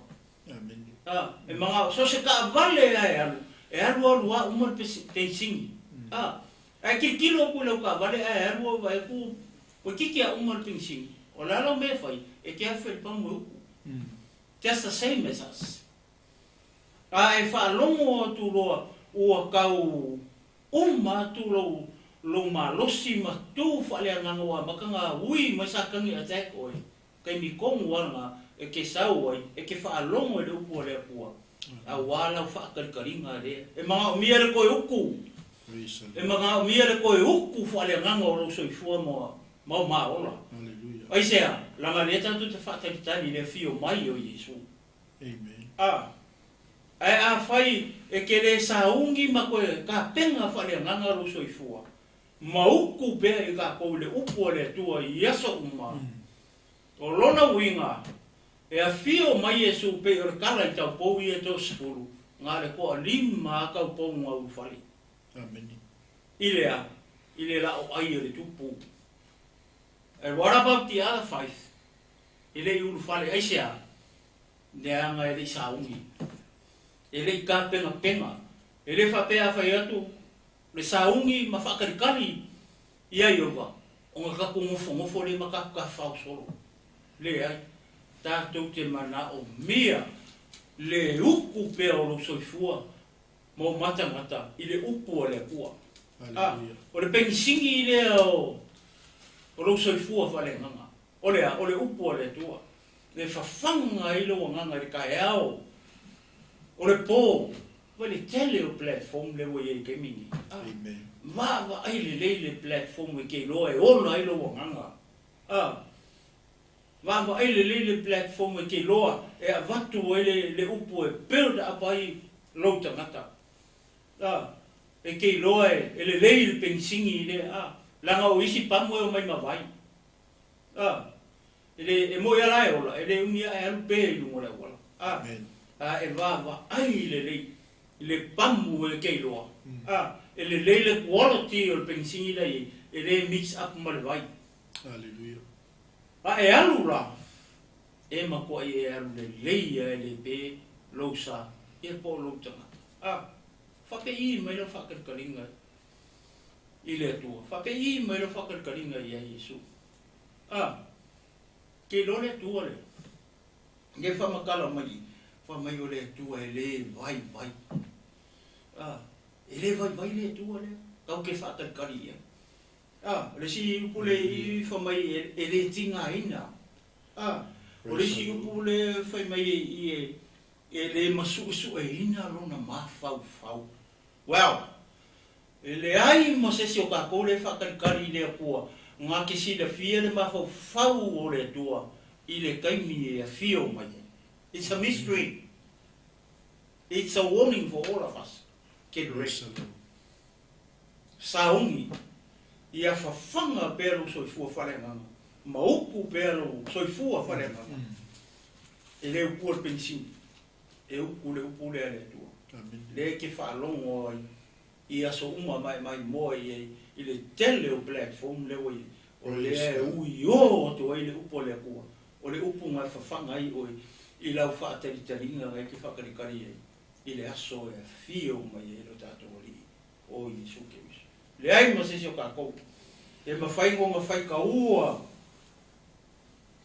Amene. A, e manao, so se taavale a e alu, e alu alu lava uma le penisini. A, ae tilotilo atu i lau taavale ae alu au vaai atu toeitiiti lava uma le penisini. O le a lau mea e fai, e te afe i le pamu e utu. Just the same as us. A e faalogo atu loa ua tau uma atu lou lou malosi ma tu faaleagaga ua amata ona ui mai Satani attack oe, taimi tonu lava lena e te sau ai e te faalogo i le upu a le Atua aua lau faatalitaliga lea. E manaomia le toe utu, e manaomia le toe utu faaleagaga o lou soifua ma ma o ma ola. Aisea? Leaga lea tatou te faatalitali i le afio mai o Iesu. Amen. A, ae afai e te le sauni ma toe tapena faaleagaga lou soifua, ma utu pea i tatou i le upu a le Atua i aso uma, o lona uiga, e afio mai Iesu pei o le tala i taupou ia e 30, na o le toalima a taupou na ulufale. Amen. I le a? I le laoai o le tupu. And what about the other five? E le i ulufale, aisea? Leaga e le i sauni. E le i tapenapena. E le faapea a fai atu le sauni ma faatalikali ia Ieova, ona tatou nofonofo lea ma tatou tafafao solo. Leai. Tatou te manaomia le utu pea o lou soifua ma o matamata i le upu a le Atua. A, o le penisini lea o lou soifua faaleagaga. O le a? O le upu a le Atua. E fafaga ai lou agaga i le taeao, o le po, vaai le tele o platform lea ua i ai i le taimi lenei. A, vaavaai lelei le platform e te iloa e ola ai lou agaga. A, vaavaai lelei le platform e te iloa e avatu ai le upu e build up ai lou tagata. A, e te iloa e lelei le penisini lea, a, leaga o isi pamu e omai ma vai. A, e le, e moi a la e ola, e le umi ae alu pea i luga o le auala. A, a e vaavaai lelei i le pamu e te iloa. A, e lelei le quality o le penisini la i ai, e le mix up ma le vai. Hallelujah. A e alu la, e matuai e alu lelei a e le pe lou sa, ia po o lou tagata. A, faapei mai lau faatalikaliga i le Atua, faapei mai lau faatalikaliga ia Iesu. A, ke iloa le Atua lea, le faamatala mai, fai mai o le Atua e le vaivai. A, e le vaivai le Atua lea, tatou te faatalikali i ai. A, o le isi upu lea i fai mai e le tigaina. A, o le isi upu lea fai mai i e le masuesueina lona mafaufau. Well, e leai ma se isi o tatou lea e faatalikali i le Atua na te silafia le mafaufau o le Atua i le taimi e afio mai ai. It's a mystery. It's a warning for all of us. Get ready. Sauni, ia fafaga pea lou soifua faaleagaga, ma upu pea lou soifua faaleagaga. E le upua le penisini, e upu le upu lea a le Atua. Lea e te faalogo ai i aso uma ma e maimoa i ai i le tele o platform lea ua i ai, o lea e uiō atu ai le upu a le Atua, o le upu na e fafaga ai oe i lau faatalitaliga na e te faatalikali ai i le aso e afio mai ai lo tatou Alii o Iesu Keriso. Leai ma se isi o tatou. E mafai ona faikaua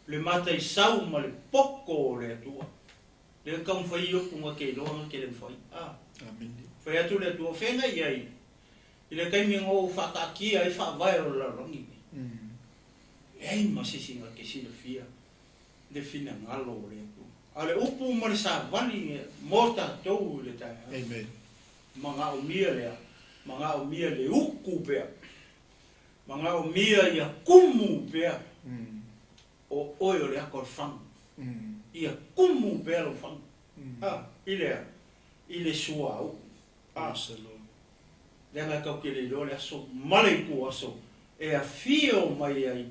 le mataisau ma le poko o le Atua. Lea e taumafai Iopu na te iloa na te le mafai. A. Amene. Fai atu le Atua, o feagai ai i le taimi na ou faataatia ai faavae o le lalolagi nei. Leai ma se isi na te silafia le finagalo o le Atua. A o le upu ma le savali mo tatou i le taeao. Amen. Manaomia lea, manaomia le uku pea. Manaomia ia kumu pea. O oe o le aka o le fagu. Ia kumu pea lou fagu. A, i lea, i le suauu. A, Praise the Lord. leaga e tatou te le iloa le aso ma le ituaso e afio mai ai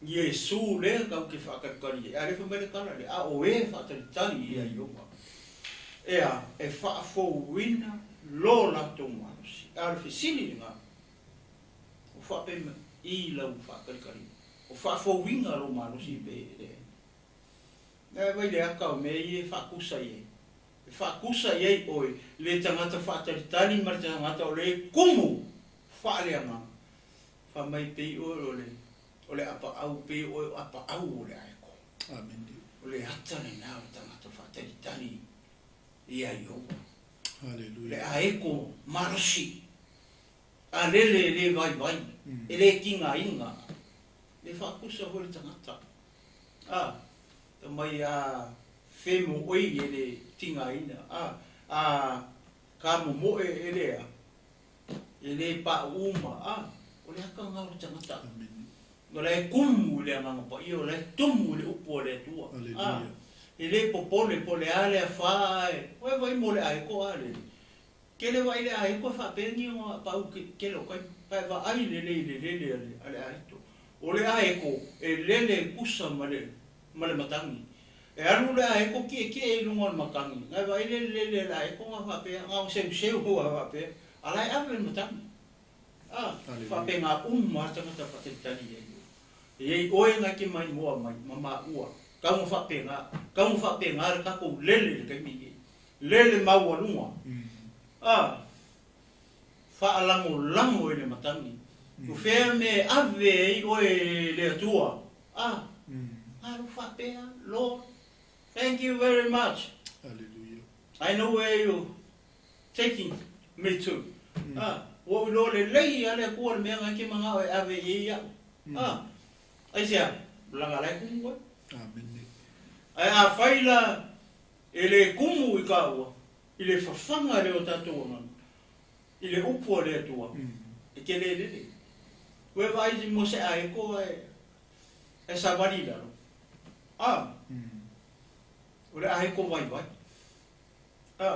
Iesu lea tatou te faatalitali ai. A o lea fai mai le tala lea, a o e faatalitali ia Ieova, ea e faafouina lo latou malosi. A o le fesili lena, o faapea mai i lau faatalitaliga, o faafouina lou malosi pe leai? Ae vai le aka o mea ia e faatusa i ai. E faatusa i ai oe le tagata faatalitali ma le tagata o le kumu faaleagaga. Fai mai pei oe o le o le apaau pei oe o apaau o le aeko. Amene. O le ata lena o le tagata faatalitali ia Ieova. Haleluia. Le aeko malosi. A lele e le vaivai, e le tigaina. Le faatusa foi le tagata. A, fai mai a femoei e le tigaina. A, a kamomoe e le a, e le paʻu uma. A, o le aka lena o le tagata. Amene. O la e kumu i le Agaga Paia, o la e tumu i le upu a le Atua. Aleluia. A, e le popole po o le a le afa ae, oe vai mo le aeko a lele. Kele vaai le aeko e faapea ni ona pau kele o taimi. Pa e vaai lelei i le lele a le aeto. O le aeko e lele e kusa ma le ma le matagi. E alu le aeko kiekie i luga o le matagi, na e vaai le lele a le aeko na faapea, na o seuseu a faapea, a la e ave le matagi. A, faapena uma lava le tagata faatalitali i ai oe. E i ai oe na e te maimoa mai ma maua, tau na faapena, tau na faapena le tatou lele i le taimi lenei. Lele maualuga, a, faalagolago i le matagi. O fea mea e ave ai oe e le Atua? A, alu faapea, Lord, thank you very much. Hallelujah. I know where you taking me to. A, ua ou iloa lelei lava le Atua le mea na e te manao e ave i ai iaʻu. A, aisea? Leaga la e kumu oe. Amene. Ae afai la E le kumu i kāua i le fafaga lea o tatou agaga i le upu a le Atua, e te le lele. Ua e vaai mo se aeko ae e savali i lalo. A, o le aeko vaivai. A,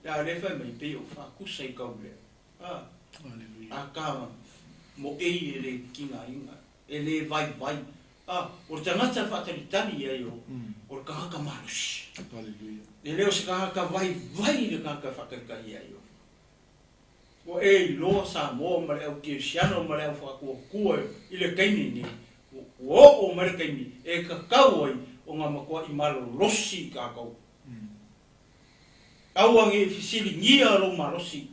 le a le fai mai pei o fakusa i kau lea. A, Hallelujah. a ka mo ei e le tigaina, e le vaivai. A, o le tagata e faatalitali i ai o, o le tagata malosi. Hallelujah. E le o se tagata vaivai le tagata e faatalitali i ai o. Ua e iloa Samoa ma le au kerisiano ma le au faatuatua i le taimi lenei, ua oo mai le taimi e tatau ai ona matuai malolosi tatou. Aua ne i fesiligia lou malosi.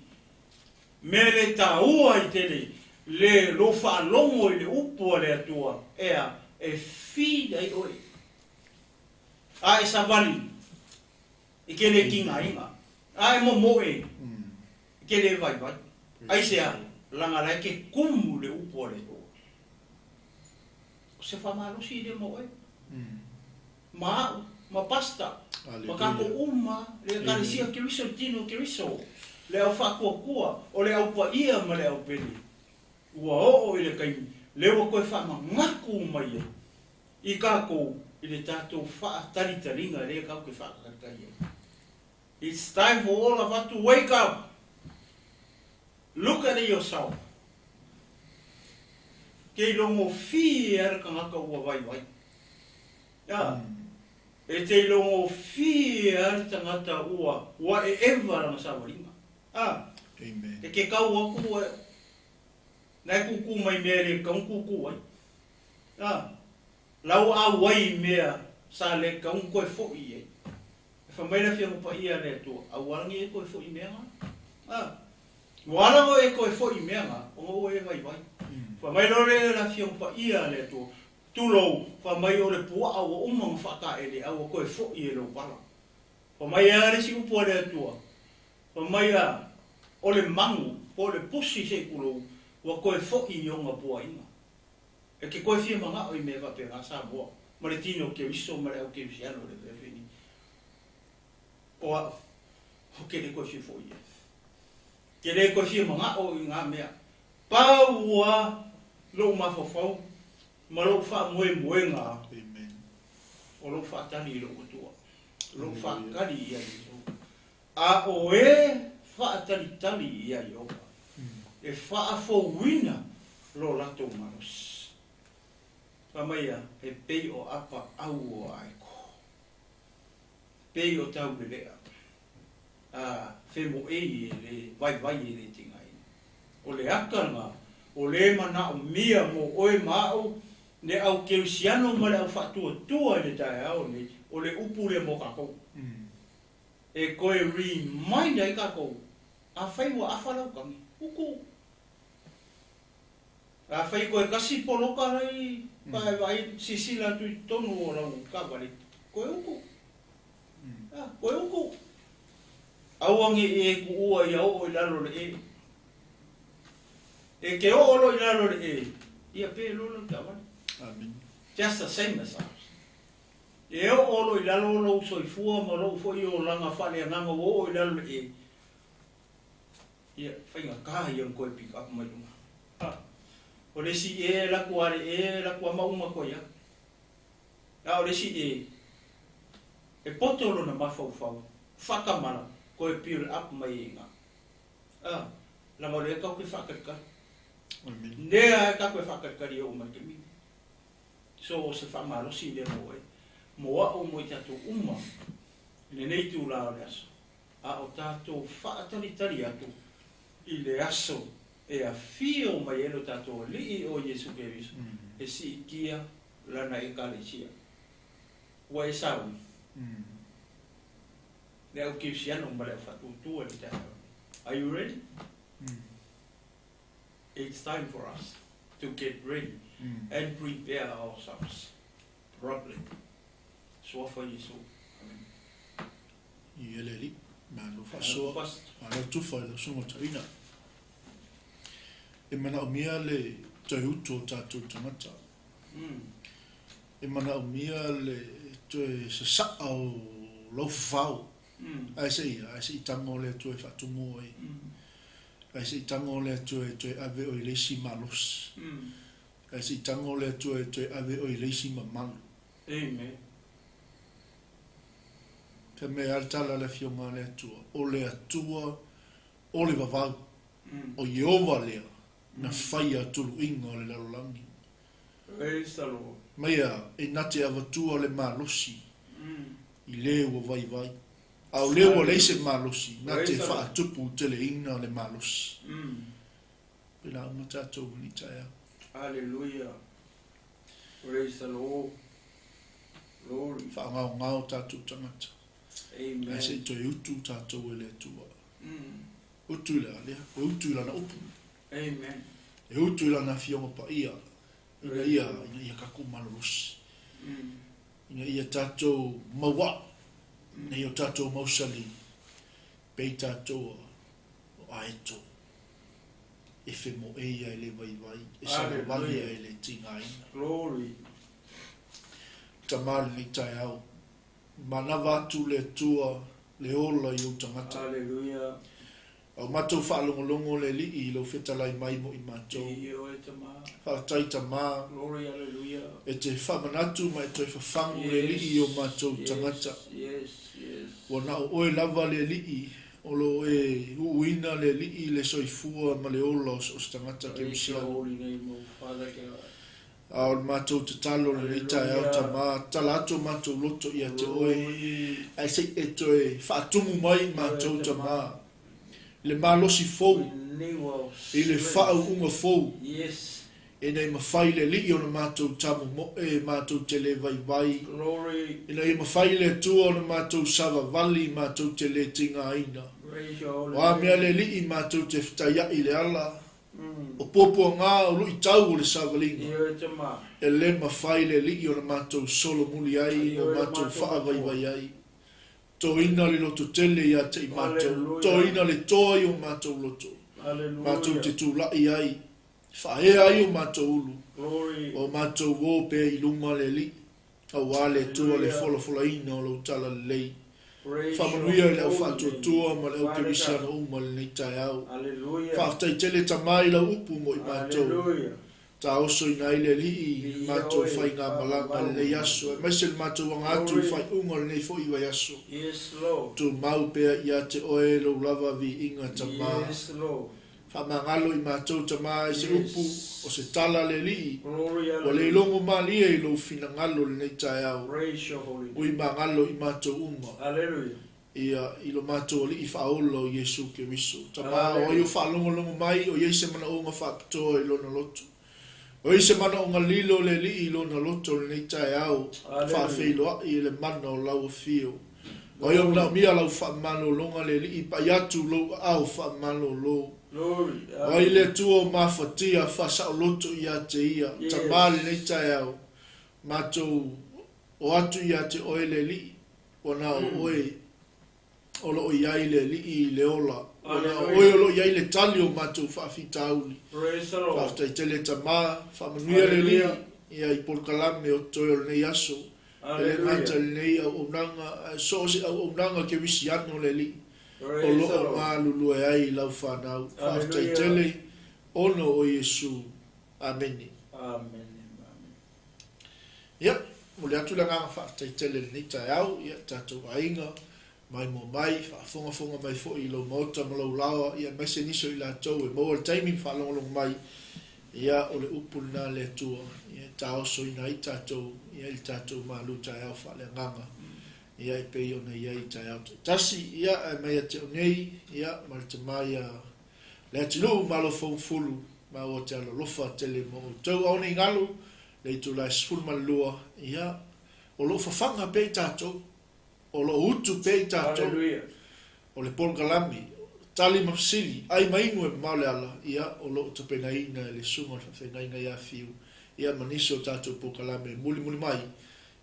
Mea le taua i tele le lou faalogo i le upu a le Atua, ea, e feed ai oe. A e savali, e te le tigaina. A e momoe, e te le vaivai. Aisea? Leaga la e te kumu i le upu a le Atua. O se faamalosi lea mo oe. Ma au, ma Pastor, ma tatou uma, le Ekalesia Keriso, le Tino Keriso, le au faatuatua, o le au paia ma le au pele, ua oo i le taimi lea ua toe faamanatu mai ai i tatou i le tatou faatalitaliga lea tatou te faatalitali ai. It's time for all of us to wake up! Look at yourself! Kei rongofie a le tagata ua vaivai. A, e te rongofie a le tagata ua ua eeva lana savaliga. A, Amen. e ke kau aku e na e kūkū mai mea e le tatau ona kūkū ai. A, lau auai i mea sa le tatau ona toe foʻi i ai. E fai mai le Afioga Paia a le Atua, aua lava nei e toe foʻi i mea na. A, ua ala oe e toe foʻi i mea na, ona ua e vaivai. Fai mai loa le Afioga Paia a le Atua, Tulou, fai mai o le puaa ua uma ona faataele a ua toe foi e lou vala. Fai mai a le isi upu a le Atua, fai mai a, o le magu po o le pusi se i tulou, ua toe foi i ona puaina. E te toe fia manao i mea faapena Samoa, ma le tino Keriso ma le au Kerisiano i le afiafi nei. O au, ou te le toe fia foi i ai. Te le toe fia manao i na mea. Pau ua lou mafaufau ma lou faamoemoega Amen. o lou faatali i lou Atua, lou Hallelujah. faatali ia Iesu. A o e faatalitali ia Ieova, e faafouina lo latou malosi. Fai mai ia, e pei o apa au o aeko, pei o taulelea, a femoei e le vaivai e le tigaina. O le aka lena, o le manaomia mo oe ma au, le au kerisiano ma le au faatuatua i le taeao lenei, o le upu lea mo tatou. E toe remind ai tatou, afai ua afa lau tagi, utu. Afai toe tasi poloka lai pa e vaai silasila atu i totonu o lau taavale, toe utu. Ah, toe utu. Aua ne i e tuua ia oo i lalo o le e. E te oo loa i lalo o le e, ia pe loa lau taavale. Amen. Just the same as ours. E oo loa i lalo lou soifua ma lou foi olaga faaleagaga ua oo i lalo o le e, Ia, faigata ia ona toe pick up mai luga. Ha. O le isi e alu atu lava i le e, alu atu lava ma uma atu ai lava. A o le isi e, e poto lona mafaufau, faatamala, toe build up mai ai i ina. A, leaga o lea tatou te faatalitali. Amen. Lea lava tatou e faatalitali e oo mai i le taimi lenei. So, o se faamalosi lea mo oe, mo au, mo i tatou uma i lenei itula o le aso. a o tatou faatalitali atu i le aso e afio mai ai lo tatou Alii o Iesu Keriso e siitia Lana Ekalesia. Ua e sauni le au Kerisiano ma le au faatuatua i le taeao nei. Are you ready? It's time for us to get ready and prepare ourselves properly. Suafa Iesu. Amen. I ele alii, malo faasoa, malo tufa i lau susuga toeaina. E manaomia le toe utu o tatou tagata. E manaomia le toe sasaa o lau fafao. Ae se i a? Ae se i tago le Atua e faatumu oe. Ae se i tago le Atua e toe ave oe i le isi malosi. Ae se i tago le Atua e toe ave oe i le isi mamalu. Amen. Fai mai a le tala a le Afioga a le Atua, O le Atua o le vavau, o Ieova lea, na faia tuluiga o le lalolagi. Praise the Lord. Mai a e na te avatua le malosi i le ua vaivai, a o le ua leai se malosi, na te faatupu teleina le malosi. Pela uma tatou i lenei taeao. Hallelujah. Praise the Lord. Glory. Faagaogao tatou tagata. Amen. Ae se i toe utu tatou e le Atua. Utu i le a lea? E utu i Lana upu. Amen. E utu i Lana Afioga Paia, ina ia, ina ia tatou malolosi. Ina ia tatou mauaa, ina ia o tatou mausali, pei tatou o aeto. E femoeia e le vaivai, e savavalia e le tigaina. Glory. Tama lenei taeao. Manava atu le Atua le ola i ou tagata. Hallelujah. A o matou faalogologo le Alii i lou fetalai mai mo i matou. Viia oe Tama. Faafetai Tama. Glory Hallelujah. E te faamanatu ma e toe fafagu le Alii i o matou tagata. Yes, yes. Ua na o oe lava le Alii o lo o e uuina le Alii le soifua ma le ola o so o se tagata Praise your kerisiano. holy name, O Father God. A o le matou tatalo lenei taeao, Hallelujah. Tama, tatala atu o matou loto ia te oe, Glory. ae se i e toe faatumu mai matou, Oe Tama, i le malosi fou, Renew our i le strength. faauuga fou, Yes. ina ia mafai le Alii ona matou tamomoe, matou te le vaivai, Glory. ina ia mafai le Atua ona matou savavali, matou te le tigaina. Praise your holy O a mea name. le Alii matou te fetaiai i le ala, O puapuaga o luitau o le savaliga, e le mafai le Alii ona matou solomuli ai ma o matou faavaivai ai. Toina le lototele ia te i matou, toina le toa i o matou loto, matou te tulai ai, faaea ai o matou ulu, ma o matou o pea i luma le Alii, aua le Atua le folafolaina o lou talalelei. Faamanuia i le au faatuatua ma le au kerisiano uma i lenei taeao. Faafetai tele Tama i lau upu mo i matou. Taosoina ai le Alii i le matou faigamalaga i lenei aso, aemaise le matou aga atu i le faaiuga o lenei foi vaiaso. Tumau pea ia te Oe lou lava viiga Tama. Faamagalo i matou Tama i se upu, o se tala a le Alii, ua le logo malie i lou finagalo i lenei taeao. Ui magalo i matou uma, ia, i lo matou Alii Faaola o Iesu Keriso. Tama, o ai o faalogologo mai, o i ai se manaoga faapitoa i lona loto. O i ai se manaoga lilo o le Alii i lona loto i lenei taeao, faafeiloai i le mana o lau afio. O ai o manaomia lau faamalologa le Alii, pai atu lou aao faamalolo. O ai le Atua o mafatia faasaoloto ia te ia, Tama i lenei taeao, matou o atu ia te oe le Alii, ua na o oe o lo o i ai le Alii i le ola, ua na o oe o lo o i ai le tali o matou faafitauli. Faafetai tele Tama, faamanuia le Alii ia i polokalame o totoe o lenei aso, e le gata i lenei auaunaga, ae so o se auaunaga kerisiano le Alii o lo o galulue ai i lau fanau. Faafetai tele ona o Iesu. Amene. Ia, momoli atu le agaga faafetai tele i lenei taeao, ia, tatou aiga, maimoa mai, faafogafoga mai foi i lou maota ma lou laoa, ia, aemaise nisi o i latou e maua le taimi ma faalogologo mai, ia, o le upu lena a le Atua, ia, e taosoina ai tatou, ia, i le tatou malu taeao faaleagaga, ia, e pei ona i ai i taeao taitasi, ia, ae mai ia te au nei, ia, ma le tama ia Leatinuu Malo Foufulu, maua te alolofa tele mo outou. Aua ne i galo, le itula e 12, ia, o lo o fafaga pea i tatou, o lo o utu pea i tatou, o le polokalame, tali ma fesili, ai ma inu e mamao le ala, ia, o lo o tapenaina e le Susuga o le Faafeagaiga ia Fiu, ia, ma nisi o tatou polokalame e mulimuli mai,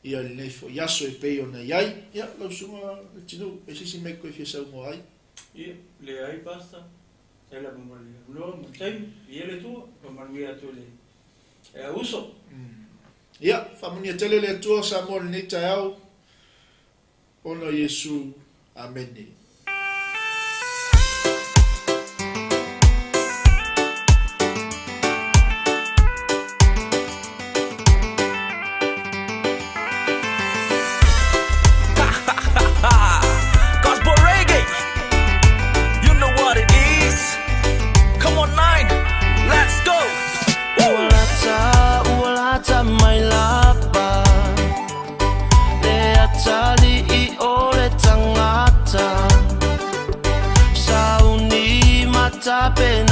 ia, i lenei foi aso e pei ona i ai. Ia, lau Susuga Leatinuu, e se isi mea e toe fia saunoa ai? Ia, leai Pastor, tai lava ma le avanoa ma le taimi, viia le Atua, faamanuia atu i le uso. Ia, faamanuia tele le Atua Samoa i lenei taeao, ona o Iesu. Amene. Gospel reggae. You know what it is. Come on, nine. Let's go. Ua lata, ua lata mai lava Le atalii o le tagata Sauni ma tapena.